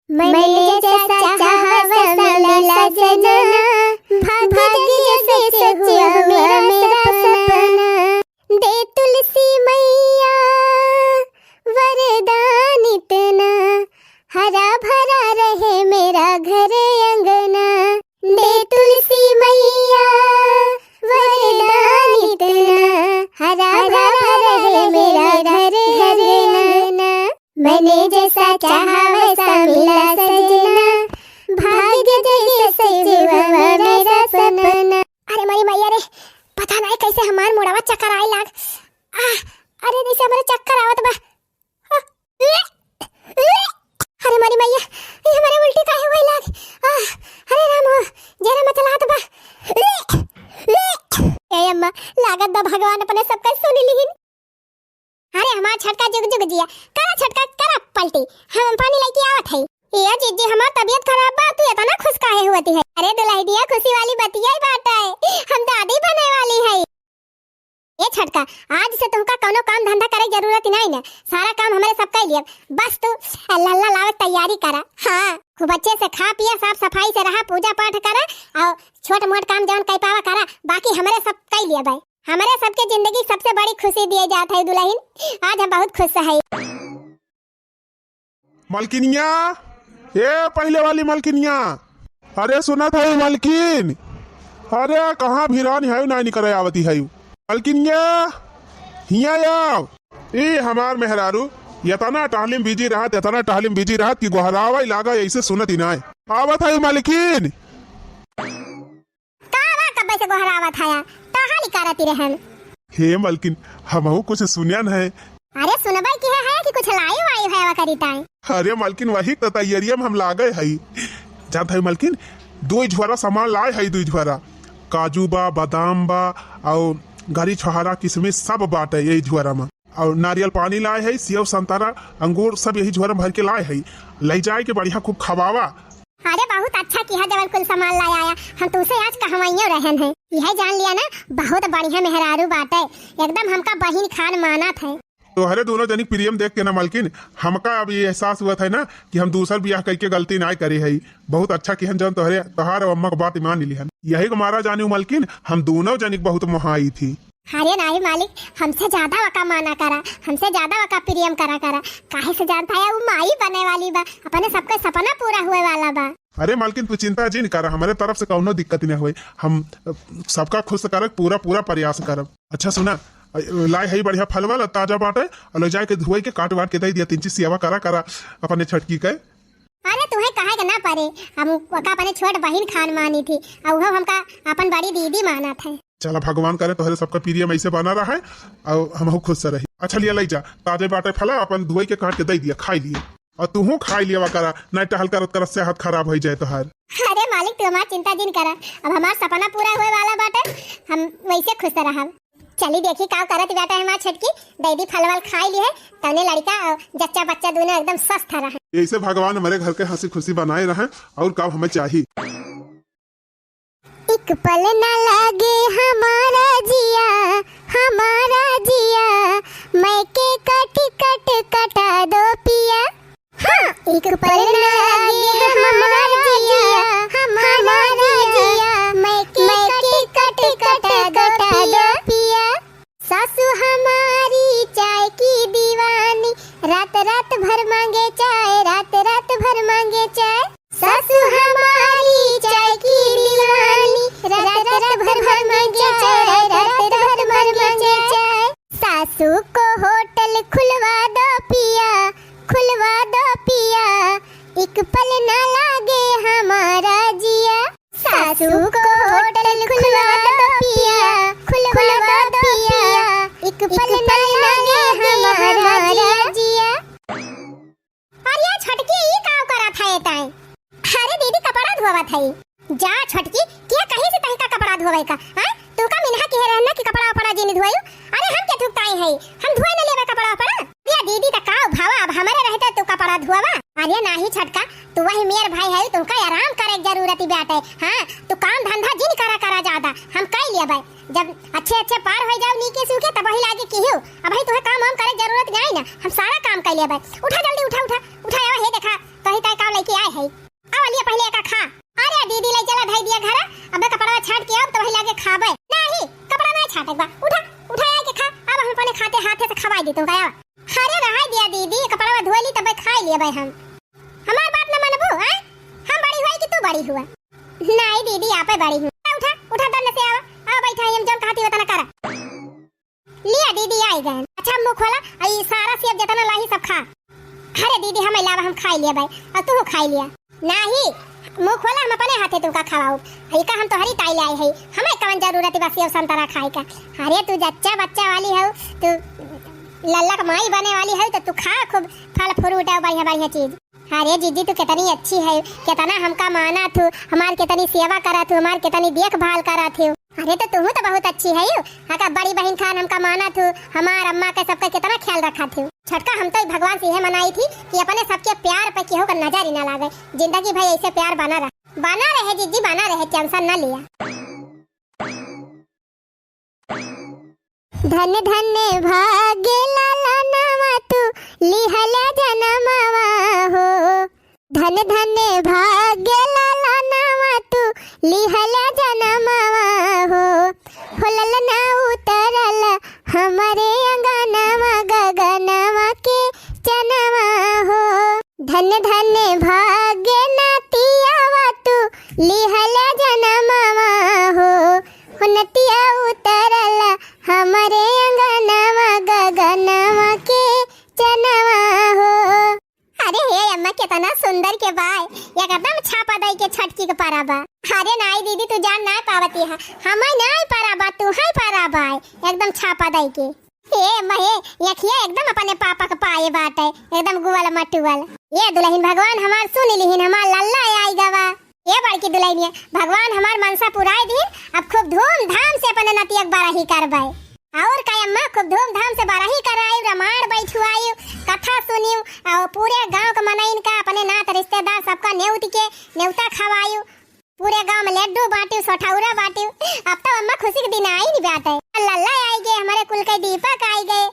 मैंने जैसा चाहा वैसा मिला सजना, भाग्य जैसे हुआ मेरा सपना। दे तुलसी मैया वरदान इतना, हरा भरा रहे मेरा घर अंगना। दे तुलसी मैया वरदान इतना, हरा भरा रहे मेरा घर अंगना। मैंने जैसा चाहा वैसा मिला सजना, भाग्य जैसे हुआ मेरा सपना। अरे मोरी मैया रे, पता नाहीं कैसे हमार मुड़वा चक्कर आए लाग। आह, अरे जैसे हमरे चक्कर आवत बा। आह, अरे मोरी मैया, ये हमरे उल्टी काहे होए लाग? आह, अरे राम हो, जरा मचलात बा। ए अम्मा, लागत बा भगवान अपने सबका सुन लिहिन। अरे हमार छोटका जुग जुग जिया, करा छोटका, करा पलटी, हम पानी लेके आवत हई। ए जिज्जी, हमार तबियत खराब बा, तू इतना खुश काहे होती है? अरे दुलहिनिया, खुशी वाली बतिया ही बात है, हम दादी बने वाली है। ए छोटका, आज से तुमका कउनो काम धंधा करे के जरूरत ही नाहीं ना, सारा काम हमरे सब कर लिए, बस तू लल्ला लावे के तैयारी करा। हाँ, खूब अच्छे से खा पिया, साफ सफाई से रहा, पूजा पाठ करा अउ छोट मोट काम जौन कर पावा करा, बाकी हमरे सब कर लिए भाई। हमरे सबके जिंदगी सबसे बड़ी खुशी दिए जात है दुलहिन, आज हम बहुत खुश है। मलकिनिया, ए पहिले वाली मलकिनिया, अरे सुनत है मलकिन, अरे कहाँ भिरानी है, नाहीं निकरे आवती है मलकिनिया, हियाँ आव। ई हमार मेहरारू एतना टहलिम बिजी रहत, एतना टहलिम बिजी रहत कि गोहरावा ही लागा, ऐसे सुनत ही नाहीं। आवत है मलकिन। का बा, कब्बे से गोहरावत हया? टहली करती रहन। हे मलकिन, हमहू कुछ सुन्या न है। अरे सुनबे की है, है कि कुछ लाई वाई है वकरी ताई? अरे मलकिन, वही तो तैयारिया में हम लागे हई। जानत है मलकिन, दुई झोरा सामान लाए हई, दुई झोरा। काजू बा, बादाम बा, अउ गरी छोहारा, किशमिश सब बाटे यही झोरा में। अउ नारियल पानी लाए हई, सेव, संतरा, अंगूर सब यही झोरा में भर के लाए हई। लई जाए के बढ़िया खूब खवावा। अरे बहुत अच्छा किहा जवन कुल सामान लाया आया, हम तुमसे आज कहवाइयो रहन है। यह जान लिया ना, बहुत बढ़िया मेहरारू बाटे, एकदम हमका बहिन खान मानत है। तोहरे दोनों जनी के प्रेम देख के ना मलकिन, हमका अब ये एहसास हुआ था ना कि हम दूसर बियाह करके गलती ना करे हई। बहुत अच्छा किहन जवन तोहरे, तोहार अम्मा के बात मान लिहन। यही के मारा जानी मलकिन, हम दोनों जनी के बहुत मोहाई थी। अरे नाहीं मालिक, हमसे ज्यादा वका माना करा, हमसे ज्यादा वका प्रेम करा करा। काहे से जानता है, वो माई बने वाली बा, अपने सबके सपना पूरा हुए वाला बा। अरे मालकिन, तू चिंता जिन करा, हमरे तरफ से कउनो दिक्कत न होई, हम, अ, सबका खुश करब, पूरा, पूरा प्रयास करब। अच्छा सुना, अ, लाए हई बढ़िया फलवल, ताजा बाटे, अउ ले जाए के धोए के काट वाट के दे दिया, तीन चीज सेवा करा करा अपने छटकी के। अरे तुहे कहे के ना परे, हम ओका अपने छोट बहिन खान मानी थी, अउ उहो हमका अपन बड़ी दीदी मानत है। चला भगवान करे तोहरे सबका प्रेम ऐसे बना रहे, अउ हमहू खुश से रही। अच्छा लिया लई जा, ताजे बाटे फला, अपन धोई के काट के दे दिया, खाई लिए, अउ तुहू खाई लिया करा, नहीं टहल करत करत सेहत खराब हो जाए तोहार। अरे मालिक, तू हमार चिंता जिन करा, अब हमार सपना पूरा होए वाला बाटे, हम वैसे खुश रहब। चली देखी का करत बाटे हमार छोटकी, दे दी फलवल खाई ली है, तने लड़का अउ जच्चा बच्चा दोनों एकदम स्वस्थ रहे। ऐसे भगवान हमारे घर के हंसी खुशी बनाए रहे, अउर का हमें चाही। एक पल ना लागे हमारा जिया, हमारा जिया, मैं के कट कट कटा दो पिया। हाँ, एक पल ना लागे हमारा जिया, हमारा जिया, मैं के कट कट कटा दो पिया। सासू हमारी चाय की दीवानी, रात रात भर मांगे चाय, रात रात भर मांगे चाय। सासू हमारी चाय की दीवानी, रात रात भर मांगे चाय, रात रात भर मांगे चाय। सासू को होटल खुलवा दो पिया, खुलवा दो पिया, एक पल ना लागे हमारा जिया। सासू को होटल खुलवा दो पिया, खुलवा दो पिया, एक पल ना लागे हमारा जिया। अरे छोटकी, ई का करत का, हाँ? तू का मिनहा किहे रहन ना कि कपड़ा वपड़ा जिन धोयू? अरे हम के थुकताई है, हम धोए न लेबे कपड़ा वपड़ा। अरे दीदी त का भवा, अब हमरे रहते तू कपड़ा धोवा? अरे नाही छटका, तू वही मेर भाई है, तुमका आराम करे के जरूरत ही बाटे। हाँ, तू काम धंधा जिन करा, करा ज्यादा, हम कई लेबे। जब अच्छे अच्छे पार हो जाओ नीके सूखे तब वही लागे किहू, अब वही तुहे काम वाम करे के जरूरत नहीं ना, हम सारा काम कई लेबे। उठा जल्दी, उठा, उठा, उठा, आवा हे देखा, तोही ताई काम लेके आए है। आवा लिया पहले एका खा। अरे दीदी, ले चला धई दिया घर, अबे कपड़ा छाट के आउब तो वही लागे खाबे। नाही, कपड़ा नाही छाटे बा, उठा, उठा आए के खा। अब हम अपने खाते हाथे से खवाई दी तुमका, आवा। अरे रहाई दिया दीदी, कपड़ा धोए ली तबे खाई लेबे हम। हमार बात न मनबू, हैं? हम बड़ी हुए कि तू बड़ी हुआ? नाही दीदी, आपे बड़ी हूँ। उठा, उठा, दन से आवा, आवा बैठा, हम जौन कहती होता ना करा। लिया दीदी, आई गए। अच्छा मुँह खोला, और ये सारा सेब जितना लाही सब खा। अरे दीदी, हम अलावा हम खाई लिया भाई, और तू खाई लिया। नाही, मुँह खोला, हम अपने हाथे तुमका खवाऊ। ये का हम तोहरी ताई ले आए है, हमें कवन जरूरत बा सेब संतरा खाए का? अरे तू जच्चा बच्चा वाली हो, तू लल्ला के माई बने वाली हो, तो तू खा खूब फल फ्रूट और बढ़िया बढ़िया चीज। अरे जीजी, तू कितनी अच्छी है, कितना हमका मानत हू, हमार कितनी सेवा करत हू, हमार कितनी देखभाल करत हू। अरे तो तू तो बहुत अच्छी है यू, अगर बड़ी बहन खान हमका मानत हू, हमार अम्मा के सबका कितना ख्याल रखत हू। छटका, हम तो भगवान से यह मनाई थी कि अपने सबके प्यार पे केहू का नजर ही ना लागे, जिंदगी भर ऐसे प्यार बना रहे, बना रहे जीजी, बना रहे, टेंशन ना लिया। धन धन भाग्य लालनवा तू लिहला जनमवा हो। धन धन भाग्य लालनवा तू लिहला जनमवा हो। हो ललना उतरल हमरे अंगनवा गगनवा के चनवा हो। धन धन भाग्य नातियावा तू लिहला जनमवा हो। हो नतिया उतरल हमरे अंगनवा गगनवा के चनवा हो। अरे हे अम्मा, कितना सुंदर के बाय, एकदम छापा दई के छटकी के पारा बा। अरे नाई दीदी, तू जान नाई पावती है, हमें नाई पारा बा, तू है पारा बाय, एकदम छापा दई के। हे अम्मा हे, यखिया एकदम अपने पापा के पाए बाटे, एकदम गुअल मटुअल। ये दुल्हन भगवान हमार सुन लिहिन, हमार लल्ला आई गवा। ए बड़की दुल्हनिया, भगवान हमार मनसा पुराई दीन, अब खूब धूमधाम से अपने नतिया के बरही करबे। और का अम्मा, खूब धूमधाम से बरही कराई, रामायण बैठुआई, कथा सुनियो, और पूरे गांव के मनइन का, अपने नात रिश्तेदार सबका नेउत के नेउता खवाई, पूरे गांव में लड्डू बांटी, सोठौरा बांटी। अब तो अम्मा खुशी के दिन आई नहीं बाटे। लल्ला आई गए, हमारे कुल के दीपक आई गए।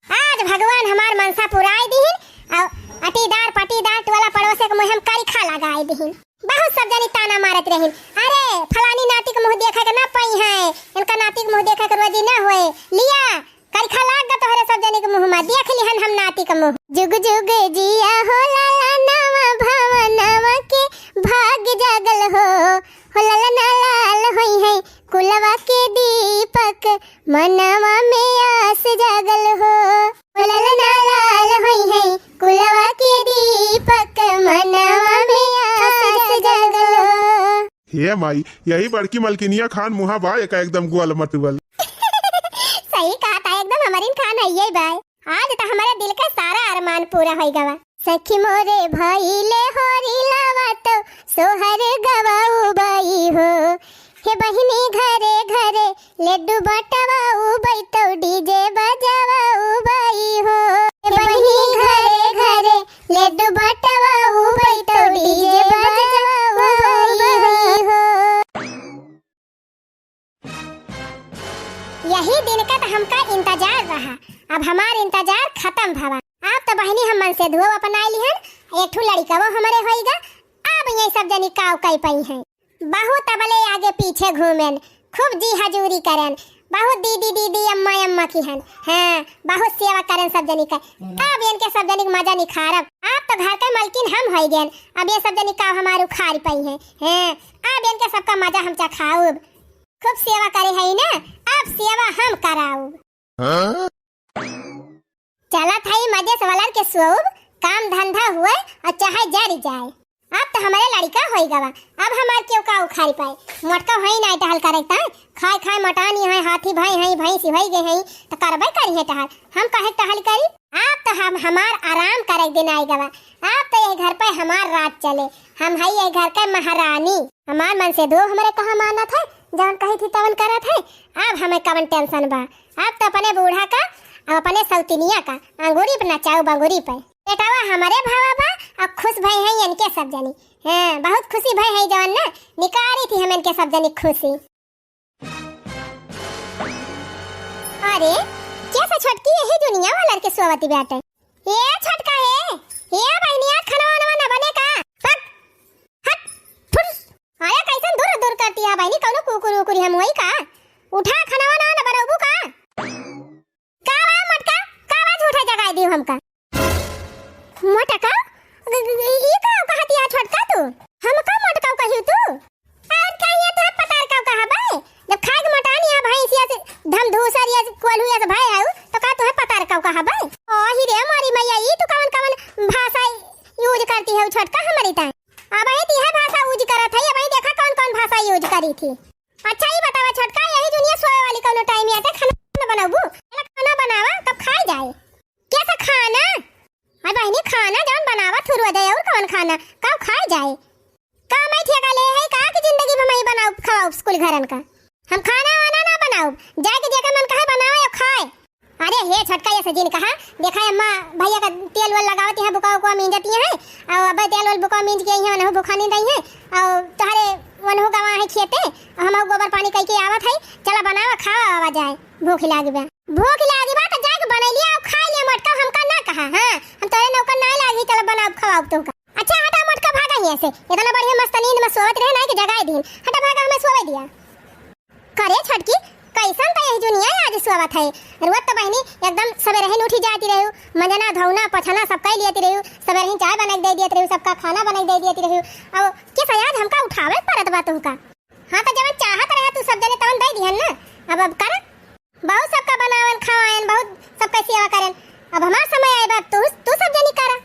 आज भगवान हमार मनसा पुराई दीहिन, और अटीदार पटीदार टोला पड़ोसे के मुँह हम करिखा लगाई दीहिन। बहुत सब जनी ताना मारत रहिन, "अरे फलानी नाती के मुँह देखे के ना पाई है, इनका नाती के मुँह देखे के रोजी ना होए।" लिया करिखा लाग गा तोहरे सब जनी के मुँह में, देख लिहन हम नाती के मुँह। जुग जुग जिया हो लाला नवा भवनवा के भाग जागल हो, हो ललना लाल होई है कुलवा के दीपक, मनवा में आस जागल हो। हो ललना लाल होई है कुलवा के दीपक, मनवा में आस जागल हो। हे माई, यही बड़की मलकिनिया खान मुहा बा एका एकदम गुअल मटुअल। सही कहा था, एकदम हमरिन खान है ये बाय। आज तो हमारे दिल का सारा अरमान पूरा होई गवा। सखी मोरे भइले होरी लावा तो सोहर गवाऊ बाई हो। हे बहिनी घरे घरे लड्डू बटवाऊ बाई तो डीजे बजवाऊ बाई हो। हे बहिनी घरे घरे लड्डू बटवाऊ बाई तो डीजे बजवाऊ बाई हो। यही दिन का तो हमका इंतजार रहा, अब हमार इंतजार खत्म भवा। अब तो बहिनी हम मनसेधुओ अपनाई लिहन, एक ठो लड़िकवो हमरे होइगा। अब ये सब जनी काव कई पई हैं, बहुत अबले आगे पीछे घूमेन, खूब जी हजूरी करेन, बहुत दीदी दीदी अम्मा अम्मा किहन, हाँ बहुत सेवा करेन सब जनी का। अब इनके सब जनी के मजा निखारब। अब तो घर के मलकिन हम होई गएन, अब ये सब जनी काव हमार उखारी पई हैं, हाँ अब इनके सबका मजा हम चखाउब। खूब सेवा करे हई ना, अब सेवा हम कराउब। हाँ? चलत हई मजे से वलर के सोउब, काम धंधा हुए और चाहे जर जाए। अब तो हमारे लड़िका होई गवा, अब हमार केहू का उखारी पाए। मोटका होई ना टहल करे ताई, खाए खाए मोटानी है, हाथी भाई है, भैंसी होई गई है, तो करबे करी है टहल। हम कहे टहल करी? अब तो हम हमार आराम करे दिन आई गवा, अब तो ये घर पे हमार राज चले। हम हई ये घर के महारानी। हमार मनसेधुओ हमरे कहा मानत है, जवन कही थी तवन करत है, अब हमें कवन tension बा? अब तो अपने बूढ़ा का, अब अपने सौतिनिया का अंगूरी पे नचाऊ बंगूरी पे। बेटावा हमरे भावा बा, अब खुश भई हैं इनके सब जनी। हाँ, बहुत खुशी भई है जवन ना, निकारी थी हम इनके सब जनी खुशी। अरे, कैसे छोटकी यही दुनिया वाला के सोवती बाटे? ए छोटका हे, ए बहिनी, आज खाना वाना ना बने का? हट, हट, फुट। अरे, कैसन दूर दूर करती है बहिनी, कौनो कुकुर उकुर हम वही का? उठा, खाना वाना ना बनौबू का? का बा मोटका? का बा, झूठा जगाई दियो हमका। मोटका? ग-, ग-, ग-, ई का कहतिया छोटका तू? हमका मोटका कहियो तू? और का ये तोहे पतार का कहा बे? जब खाए के मोटान या भैंस या से धम धूसर या से कोल्हू या से भय है, तो का तोहे पतार का कहा बे? ओ ही रे मोरी मैया, ई तू कवन कवन भाषा use करती है छोटका हमारी ताई? अब ही ती है भाषा use करत है, अब ही देखा कौन कौन भाषा use करी थी। अच्छा, ई बतावा छोटका, यही दुनिया सोए वाली कौनो time आते खाना न बनाबू? पहले खाना बनावा, तब खाए जाए। कैसा खाना? अरे बहिनी, खाना जौन बनावा थुरुआ जाए, और कौन खाना? कब खाए जाए? का मैं ठेका ले है का कि जिंदगी भर मैं बनाऊ खवाऊ स्कूल घरन का? हम खाना वाना ना बनाऊ, जाके जेकर मन कहे बनावे और खाए। अरे हे छोटका, ये सजिन कहा, देखा अम्मा भैया का तेल वेल लगावती है, बुका उका मींजती है, और अब तेल वेल बुका मींज के आई है, वनहु बुका नहीं रही है, और तोहरे वनहु गवा है खेते, और हम गोबर पानी कई के आवत है, चला बनावा खावा आवा जाए, भूख लागी बा। भूख लागी बा तो जाके बनाई लिया और खाई लिया मोटका, हमका ना कहा, हाँ, हम तोरे नौकर ना लागी, चला बनाओ खवाओ तुमका। अच्छा हटा मोटका भागा हियाँ से, इतना बढ़िया मस्त नींद में सोवत रहे ना कि जगाए दीन, हटा भागा हमें सोवे दिया। करे छोटकी, कैसन त यही दुनिया आज सोवत है। रोज त बहिनी एकदम सबेरे ही उठी जाती रहू, मंजना, धौना, पोछना सब कई लियती रहू, सबेरे ही चाय बनाई के दे दियत रहू, सबका खाना बनाई के दे दियत रहू। अब के सयाज हमका उठावे के पड़त बा तुमका? हाँ, त जवन चाहत रहे तू सब जने तवन दे दिहन ना। अब, अब कर, बहुत सबका बनावन, खवायन, बहुत सबका सेवा करन। अब हमार समय आए बा, तू, तू सब जनी करा।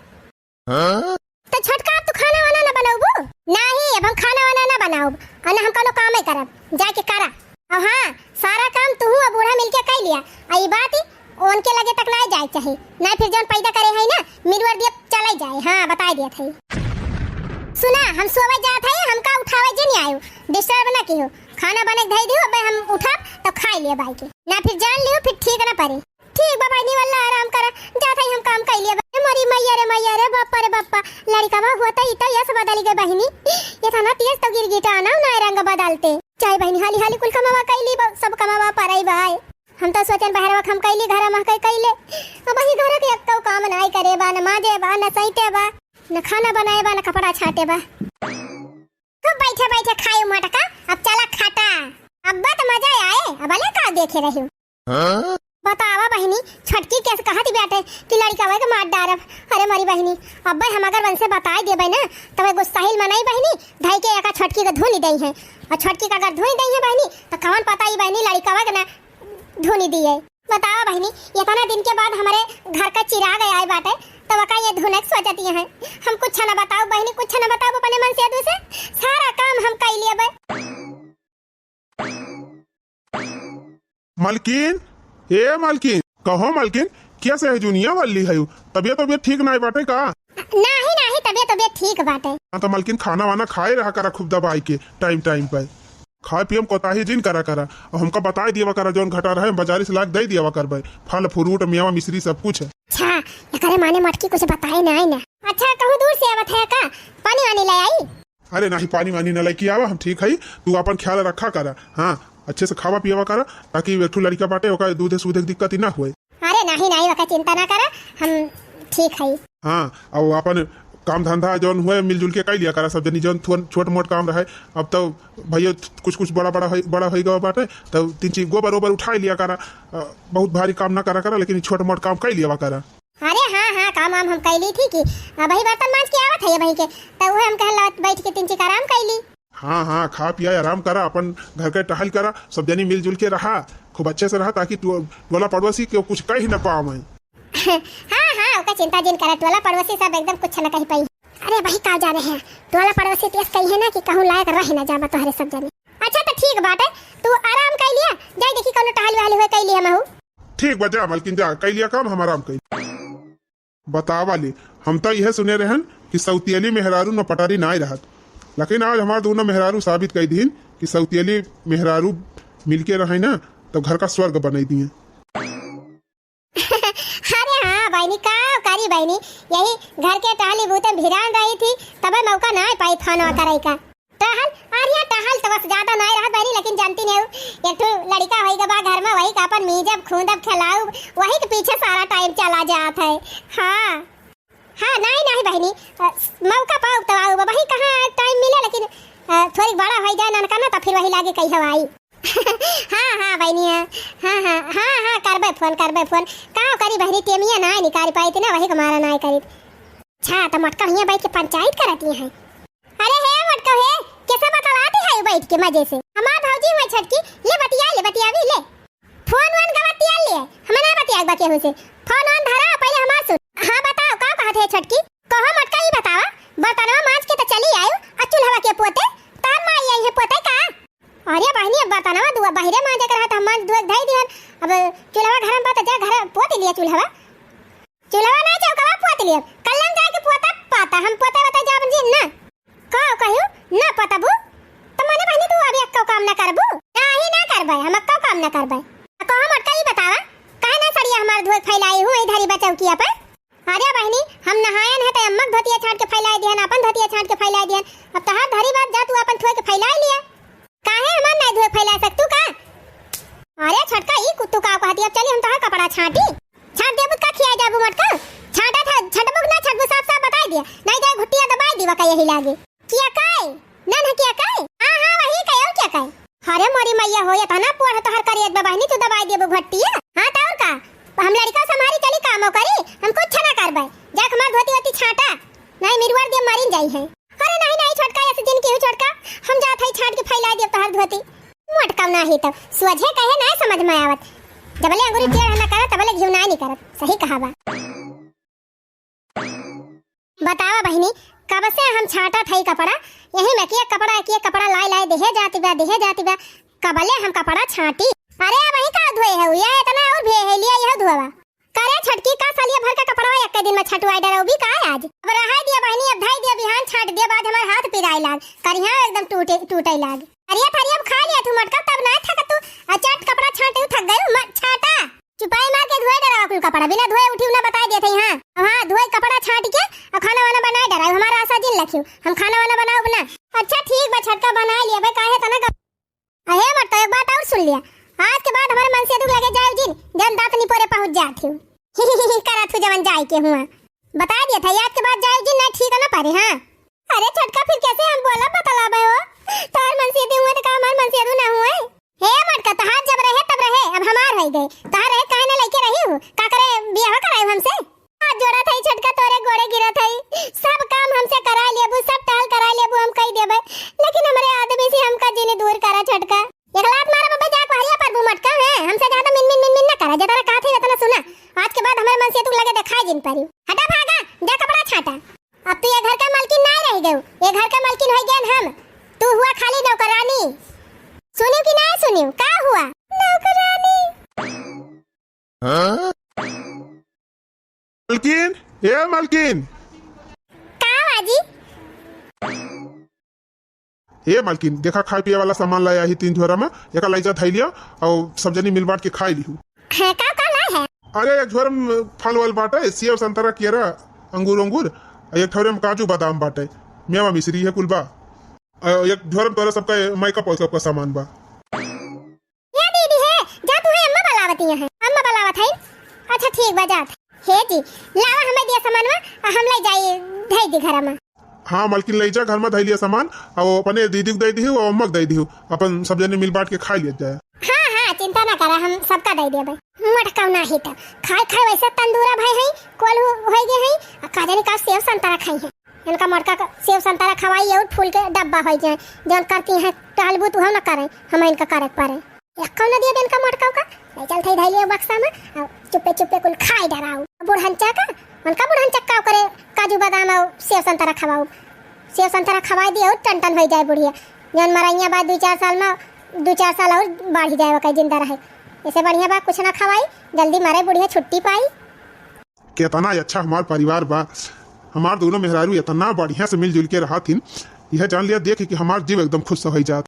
हाँ? तो छोटका, अब तू खाना वाना ना बनाउबू? नाही, अब हम खाना वाना ना बनाउब, और ना हम कौनो कामे करब, जाके करा। और हाँ, सारा काम तू और बूढ़ा मिलके कर लिया। आ ई बात ही उनके लगे तक ना जाए चाही, ना फिर जौन पैदा करे है ना, मिलवर दिए चले जाए। हाँ, बताए दिया था। सुना, हम सोवे जात है, हमका उठावे जे नहीं आयो, disturb ना किहो। खाना बने के धई दियो, अब हम उठब तो खाए लिए बाई के, ना फिर जान लियो, फिर ठीक ना पड़े। ठीक बा बहिनी, वल्ला आराम करा, जात हई हम काम कइले बा। ए मोरी मैया रे मैया रे, बाप्पा रे बाप्पा, लड़िकवा होता ई तो यस बदल गए बहिनी, ये थाना तेज तो गिरगिटा ना ना रंग बदलते। चाहे बहिनी हाली हाली कुल कमावा कइली बा, सब कमावा परई बाय। हम तो सोचन बहरवा हम कइली, घरा मह कई कइले, अब ही घर के एक तो काम नाई करे बा, न माजे बा, न सैते बा, न खाना बनाए बा, न कपड़ा छाटे बा। खूब बैठे बैठे खाए मोटका, अब चला खाटा। अब्बा तो मजा आए, अब ले का देखे रही। हाँ? बतावा बहिनी, छोटकी कैसे कहत बाटे कि लड़िकवा के मार डारब। अरे मोरी बहिनी, अब्बे हम अगर उनसे बताई देबे ना, तब गुस्साहिल मनई बहिनी, धई के एका छोटकी के धुन दई है। और छोटकी का अगर धुन दई है बहिनी, तो कवन पता ई बहिनी लड़िकवा के ना धुन दिए। बतावा बहिनी, इतना दिन के बाद हमारे घर का चिराग आए बाटे, तो वका ये धुनक सोचती है। हम कुछ ना बताओ बहिनी, कुछ ना बताओ अपने मन से दूसरे, सारा काम हम कई लेबे। मलकिन, ए मलकिन, कहो मलकिन, कैसे है जुनिया वाली है? तबियत, तबियत ठीक नाई बाटे का? नाही, नाही, तबियत, तबियत ठीक बाटे। हाँ, तो मलकिन खाना वाना खाए रहा करा खूब दबाई के, time, time पे। खाए पिए में कोताही जिन करा करा। और हमका बताई दिया करा, जौन घटा रहे, बाजारी से लाके दे दिया करबे। फल, fruit, मेवा, मिश्री, सब कुछ। अच्छा, एकरे माने मटकी कुछ बताए नाई ना। अच्छा, कहूँ दूर से आवत है का? पानी वानी ले आई? अरे नाही, पानी वानी न लेके आवा, हम ठीक हई, तू अपन ख्याल रखा करा। हाँ, अच्छे से खावा पियावा करा, ताकि एक ठो लड़िका बाटे, ओका दूधे सूधे के दिक्कत ही ना होए। अरे नाही, नाही, ओका चिंता ना करा, हम ठीक हई। हाँ, और अपन काम धंधा जौन हुए मिलजुल के कई लिया करा सब जनी, जौन थो-, छोट मोट काम रहे। अब तो भैया कुछ कुछ बड़ा बड़ा होई, बड़ा होई गवा बाटे, तो तीन चीज गोबर ओबर उठा लिया करा। अ, बहुत भारी काम ना करा करा, लेकिन छोट मोट काम कई लिया करा। अरे हाँ, हाँ, काम वाम हम कैली थी कि अबही बर्तन मांज के आवत है अबही के, तो उहे हम कहल बैठ के तीन चीक आराम कैली। हाँ, हाँ, खा पिया आराम करा, अपन घर के टहल करा, सब जनी मिलजुल के रहा, खूब अच्छे से रहा, ताकि तू टोला पड़ोसी के कुछ कह ही ना पावे। हाँ, हाँ, ओकर चिंता जिन करा, टोला पड़ोसी सब एकदम कुछ न कह पाई। अरे भाई, का जाने है, टोला पड़ोसी तो ऐसे कही है ना कि कहूँ लायक रह ना जाबा तोहरे सब जनी। अच्छा, तो ठीक बाटे, तू आराम कर लिया, जाई देखी कौनो टहल वहल हुए, कर लिया महू। ठीक बा, जा मलकिन, जा, कइ लिया काम, हम आराम कइ। बतावा ले, हम तो यह सुने रहन कि सौतियली मेहरारू न पटारी नाय रहत। लेकिन आज हमार दोनों मेहरारू साबित कइ दीन कि सौतेली मेहरारू मिलके रहे ना, तब घर का स्वर्ग बनाइ दिए। अरे हाँ बहिनी, का करी बहिनी, यही घर के टहली बूते भिरान रही थी, तबे मौका नाहीं पाई फोनवा करइ का। टहल, अरे टहल तो बस ज्यादा नाहीं रहत बहिनी, लेकिन जानती नहीं, एक ठो लड़िका होइ गवा घर में, वही का अपन मीजब, खूंदब, खेलाउब, वही के पीछे सारा टाइम चला जात है। हाँ। हाँ, नाहीं, नाहीं बहिनी, अ, मौका पाउब तब आउब, अबहीं कहाँ टाइम मिले, लेकिन, अ, थोड़ी बड़ा होइ जाए ननका ना, तब फिर वही लागे कहियो आई। हाँ, हाँ बहिनी, हाँ, हाँ, हाँ, हाँ, हाँ, करबे फोन, करबे फोन। का करी बहिनी, टेमिया नाहीं निकारि पाइत ना, वही के मारा नाहीं करी। अच्छा, तो मोटका हियाँ बैठ के पंचायत करती हैं। अरे हे मोटका हे, कैसे बतलाती है बैठ के मजे से? हमार भौजी हुआ छोटकी, ले बतिया, ले बतियावी, ले। फोन वोन गवा तियाल लिए, हम ना बतियाक बा केहू से। फोन वोन धरा, पहिले हमार सुन। हाँ बताओ, का कहत है छोटकी? कहो मोटका, ई बतावा, बर्तनवा मांज के तो चली आयो, आ चूल्हवा के पोते? तार माई आई है पोते का? अरे बहिनी, अब बर्तनवा दुआ बहिरे मांजे के रहत, हम मांज धोए धई दिहन। अब चूल्हवा घर में बा तो जा घर पोत लिया चूल्हवा। चूल्हवा ना चौकवा पोत लिया, कल्लम जाए के पोता पाता, हम पोते वोते जाब जिन ना। का कहियो? ना पतबू? त मने बहिनी तू अभी अक्को काम ना करबू? नाही ना करबै, हम अक्को काम ना करबै। आ कहो मोटका ई बतावा, काहे ना सड़िया हमार धोए फैलाई हूँ, ई धरी बा चौकिया पर? अरे बहिनी, हम नहायन है त अम्मक धोतिया छांट के फैलाई दिहन, अपन धोतिया छांट के फैलाई दिहन। अब तहार धरी बात जा तू अपन धोए के फैलाई लिया। काहे हमार नाई धोए फैला सकतू का? अरे छोटका, ई कुत्तू का कहती, अब चली हम तोहार कपड़ा छांटी। छांट देबू का खिया जाबू मोटका? छांटा था, छटबू ना छटबू, साफ साफ बताई दिया। नाई जाए घुट्टिया दबाई दीवा का यही लागे। किया काई? नन है किया काई? हाँ, हाँ, वही काई, और किया काई? अरे मोरी मैया हो, इतना पोढ़ तोहर करियत बा बहिनी, तू दबाई देबू घुट्टिया? हाँ, तो और का? हम लड़का संभारी चली कामो करी, हम कुछ ना करबै। जाक हमार धोती वोती छांटा, नाई मिरुआर दे मारिन जाई है। अरे नहीं, नहीं छोटका, ऐसे जिन केहू छोटका, हम जात हई छांट के फैला देब तोहार धोती। मोटका नाही तब, सोझे कहे नाई समझ में आवत। जबले अंगूरी टेढ़ ना करत, तबले घिउ नाई निकरत। सही कहा बा। बतावा बहिनी, कब से हम छांटत हई कपड़ा, यही में के कपड़ा, के कपड़ा लाए लाए देहे जाती बा, देहे जाती बा। कबले हम कपड़ा छांटी? अरे वही का धोए है, ये इतना और भे है, लिया यह धोवा। करे छटकी का सालिया भर का कपड़वा एक्के दिन में छटुआई डरौबी का आज? अब रहाई दिया बहिनी, अब धई दिया बिहान छांट दिया, बाद हमार हाथ पिराई लाग, करिहा एकदम टूटे, टूटे लाग। अरे थरिया अब खा लिया तू मोटका, तब ना थक तू, आ चट कपड़ा छांटे थक गयो, मत छाटा। चुपाई मार के धोए डरवा कुल कपड़ा, बिना धोए उठी ना बताई देते ही। हाँ, हाँ, धोए कपड़ा छांट के और खाना वाना बनाए डराओ, हमारा आशा जिन लखियो, हम खाना वाना बनाओ बना। अच्छा ठीक बा छटका बनाए लिया भाई, काहे तना अहे मटका, एक बात और सुन लिया, आज के बाद हमारे मनसेदू लगे जाए जिन, जन दांत निपोरे पहुंच जात हूँ। करत हूँ जवन जाए के हुआ, बता दिया था, आज के बाद जाए जिन, नहीं ठीक ना परे। हाँ, अरे छोटका, फिर कैसे हम बोला बतलाबे हो? तोहर मनसेदू हुए तो का हमार मनसेदू ना हुए? हे मटका, तोहार जब रहे तब रहे, अब हमार हो गए, तोहार रहे काहे ना लेके रही हूँ? का करे बियाह कराए हमसे? हाथ जोड़त हई छोटका, तोरे गोड़े गिरत हई, सब काम हमसे करा लेबू, सब टहल करा लेबू, हम कई देबे, लेकिन हमरे आदमी से हमका जिन दूर करा छोटका। एक लात मारब अबे, जा बहरिया परबू मटका, हैं? हमसे ज्यादा मिन मिन मिन मिन ना करा, जितना कहत हई उतना सुना। आज के बाद हमरे मनसेदू लगे देखाई जिन परी। हटा भागा, जा कपड़ा छाटा। अब तू ये घर का मालकिन ना रह गयो, ये घर का मालकिन हो गए हम, तू हुआ खाली नौकरानी। सुनियो कि ना सुनियो, का हुआ? नौकरानी। हाँ? मलकिन, ए मलकिन। का बाजी? ए मलकिन, देखा खाए पिए वाला सामान लाया ही तीन झोरा में, एका लइजा धई लिया और सब जनी मिल बांट के खाई लिहू। हाँ, का का लाए है? अरे एक झोरा में फल वल बाटे, सेव संतरा केरा अंगूर अंगूर, एक ठोरे में काजू बादाम बाटे, मेवा मिश्री है कुल बा। और एक झोरा में तोरा सबका मेकअप वेकअप का सामान बा। ए दीदी हे, जा तू है अम्मा बलावत ही है, अम्मा बलावत है। अच्छा ठीक बा जात। हे जी, लावा हमें दिया सामानवा, आ हम ले जाई धई दी घर में। हाँ मलकिन, ले जा घर में धई लिया सामान, आ वो अपने दीदी को दे दी, वो अम्मा को दे दी, अपन सब जने मिल बांट के खा लिया जाए। हाँ हाँ, चिंता ना करा, हम सबका दे देबे। मोटका नाही तो खाए खाए वैसे तंदूरा भाई है, कोल हो, होई गए है, आ का जाने का सेव संतरा खाई है। इनका मोटका का सेव संतरा खवाई और फूल के डब्बा होई जाए, जौन करती हैं टहलबू तू हम ना करें, हम इनका करे के पड़े। एक कौन दिया इनका मोटका का, ले चल थे धैले बक्सा में, और चुप्पे चुप्पे कुल खाई डराऊ। बुढ़ंचा का, उनका बुढ़ंचा का करे, काजू बादाम और सेव संतरा खवाऊ, सेव संतरा खवाई दिए और टन टन होई जाए बुढ़िया, जौन मरैया बाद दो चार साल में, दो चार साल और बढ़ जाए वका जिंदा रहे। ऐसे बढ़िया बा कुछ ना खवाई, जल्दी मरे बुढ़िया छुट्टी पाई। केतना अच्छा हमार परिवार बा। हमार दोनों मेहरारू एतना बढ़िया से मिलजुल के रहत हिन। यह जान लिया, देख कि हमार जीव एकदम खुश होइ जात।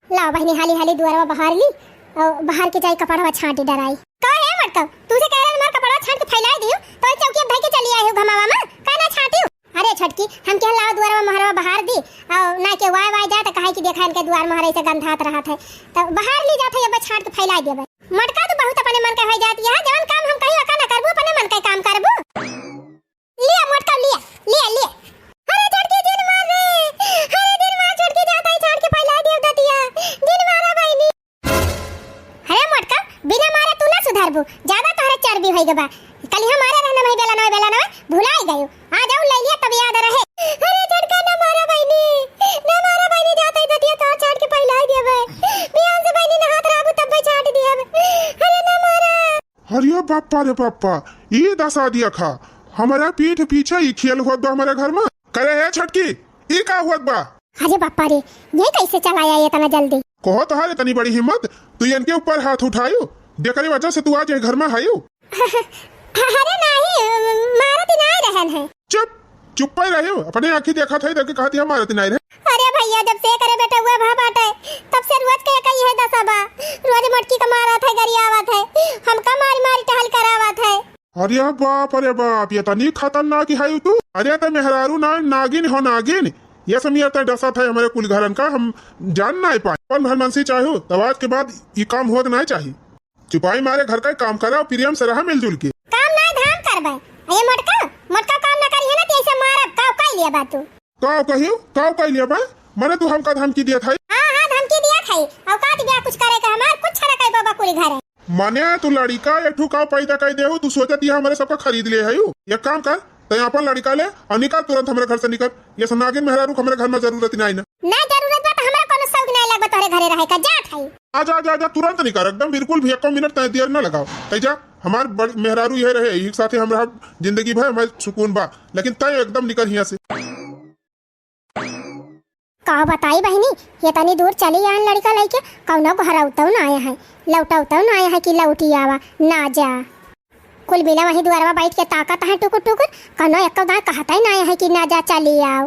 लाओ बहिनी, हाली हाली दुआरवा बहार ली और बहार के जाई कपड़वा छांट डराई। का हे मटका, तू से कह रहे हमार कपड़वा छांट के फैलाई दियो, तो चौकी धई के चली आई हो घमावा में, का ना छांटियो? अरे छोटकी, हम कहे लाओ दुआरवा मोहरवा बहार दी, और ना के वाय वाय जाए तो कहे कि देखा इनके दुआर मोहरे से गंधात रहत है, तो बहार ली जात है, अब छांट के फैलाई देबे। मटका तो बहुत अपने मन के हो जाती है, जवन काम हम कही ओका ना करबू, अपने मन के काम करबू। लिया मोटका, लिया, लिया, लिया। अरे छोटकी जिन मार रे, अरे जिन मार, छोटकी जात है छांट के फैला दियो दतिया, जिन मारा बहिनी। अरे मोटका, बिना मारे तू ना सुधरबू, ज्यादा तोहरे चर्बी होई गबा। कल हम मारे रहना नहीं बेला ना, बेला ना, भुलाई गयो। आ जाऊ ले लिया तब याद रहे। अरे छोटका ना मारा बहिनी, ना मारा बहिनी, जात है दतिया तोहर छांट के फैला दिया बे। बिहान से बहिनी नहात रहबू तब बे छांट दिया बे। अरे ना मारा। अरे बापा रे बापा, ई दसा दिया खा, हमारा पीठ पीछे ई खेल होत बा हमारे घर में। करे हे छोटकी, ई का होत बा? अरे बापा रे, ये कैसे चला आया इतना जल्दी? कहो तोहार इतनी बड़ी हिम्मत, तू इनके ऊपर हाथ उठायो, जेकरे वजह से तू आज ये घर में आयो। अरे नहीं, मारत ही नहीं रहन है। चुप, चुप्पे रहे हो, अपने आँखी देखत है, देख के कहती है मारत नहीं रहे। अरे भैया, जब से करे बेटा हुआ भा बाटे, तब से रोज के कही है दसा बा, रोज मोटकी का मारत है, गरियावत है, हमका मारी मारी टहल करावत है। अरे बाप, अरे बाप, ये तनी खतरनाक है तू। अरे तो मेहरारू ना, नागिन हो नागिन, ये समिया ते डसत है हमारे कुल घरन का, हम जान नहीं पाए। अपन घर मनसी चाहू, तब आज के बाद ये काम होत नहीं चाहिए। चुपाई मारे घर का काम करा, प्रेम से रहा मिलजुल के। काम ना धाम करबे। ए मोटका, मोटका काम ना करी है ना, तो ऐसे मारब, का कह लिया बा तू? का कहियो, का कह लिया बा? मने तू हमका धमकी दिया था? हाँ, हाँ, धमकी दिया था। औकात गया कुछ करे का, हमार कुछ ना कह बाबा पूरी घर है। मने तू लड़िका एक ठू का पैदा कर देहू, तू सोचत ये हमारे सबका खरीद ले है। एक काम कर, तै अपन लड़िका ले और निकल तुरंत हमारे घर से निकल। ये सब नागिन मेहरारू के हमारे घर में जरूरत नहीं ना। ना जरूरत बा तो हमरा कोनो शौक नहीं लगबा तोहरे घरे रहे का, जात है। आ जा, जा, जा, तुरंत निकल, एकदम बिल्कुल भी एको मिनट तय देर ना लगाओ। तय जा, हमार बड़-, मेहरारू यह रहे, यही साथे हम रहब जिंदगी भर, हमारे सुकून बा, लेकिन तय एकदम निकल हियां से। का बताई बहिनी, ये तनी दूर चली आन लड़का लइके, कौनो घर अउतौ ना आया है, लौटौतौ ना आया है कि लौटी आवा, ना जा। कुल मिला वही दुआरवा बैठ के ताकत है टुकुर टुकुर, कौनो एको दाई कहता ही ना आया है कि ना जा चली आओ।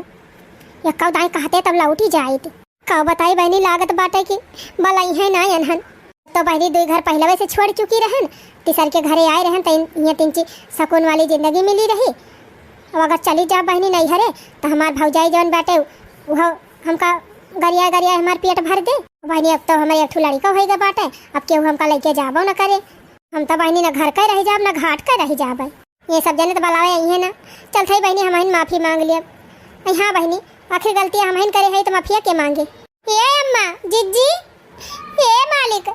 एको दाई कहते तब लौटी जाइत। का बताई बहिनी, लागत बाटे कि बलई है ना एनहन। तो बहिनी दुई घर पहिलवे से छोड़ चुकी रहन, तीसर के घरे आए रहन, त इन-, इहाँ तिनची सकून वाली जिंदगी मिली रही। अब अगर चली जा बहिनी नैहरे, त हमार भौजाई जौन बाटे, उहो हमका गरिया गरिया हमार पेट भर दे। बहिनी, अब तो हमारे एक ठो लड़िका होइगा बाटे, अब केहू हमका लइके जाबो न करे। हम तो बहिनी न घर के रह जाब, न घाट के रह जाब। ये सब जने तो बलावे आई है ना। चल थई बहिनी, हमहिन माफी मांग लियब। अई हाँ बहिनी, आखिर गलतियाँ हमहिन करे है तो माफिया के मांगे? ए अम्मा, जिज्जी, ए मालिक।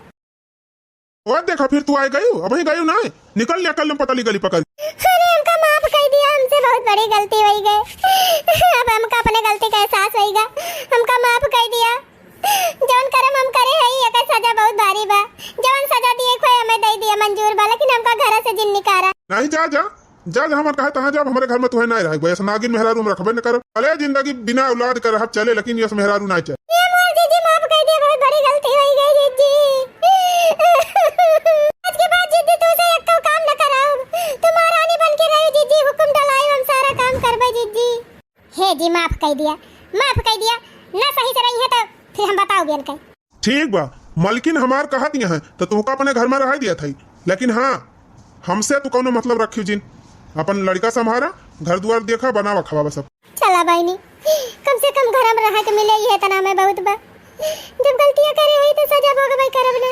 ओ देखा, फिर तू आए गयू, अबहीं गयू ना, निकल लिया कल पता ली गली पकड़। अरे हमका माफ कर दिया, हमसे बहुत बड़ी गलती होई गए। अब हमका अपने गलती का एहसास होइगा, हमका माफ कर दिया। जौन करम हम करे हई, एकर सजा बहुत भारी बा। जौन सजा दिए खोए हमें दे दिया मंजूर बा, लेकिन हमका घर से जिन निकारा। नहीं, जा, जा, जा, जा, हमार कहे तहाँ जा, हमारे घर में तुहे नहीं रहे, ऐसा नागिन मेहरारू हम रखबे न करब। भले जिंदगी बिना औलाद के रहब चले, लेकिन यस मेहरारू नहीं चले। ये मोर जीजी, माफ कर दिया, बहुत बड़ी गलती होई गई जीजी। आज के बाद जीजी तुमसे एको काम न कराऊब। तुम महारानी बन के रहो जीजी, हुक्म डलायो, हम सारा काम करबे जीजी। हे जी, माफ कई दिया, माफ कई दिया। ना सही से रही है तो फिर हम बताओ बेन के। ठीक बा, मलकिन हमार कहत यहाँ तो तुमका अपने घर में रह दिया था, लेकिन हाँ, हमसे तू कौनो मतलब रखी जिन। अपन लड़का संभारा, घर दुआर देखा, बनावा खवावा सब। चला बहिनी, कम से कम घर में रह के मिले, ये इतना में बहुत बा। जब गलतियाँ करे हुई तो सजा भोगबे करब ना।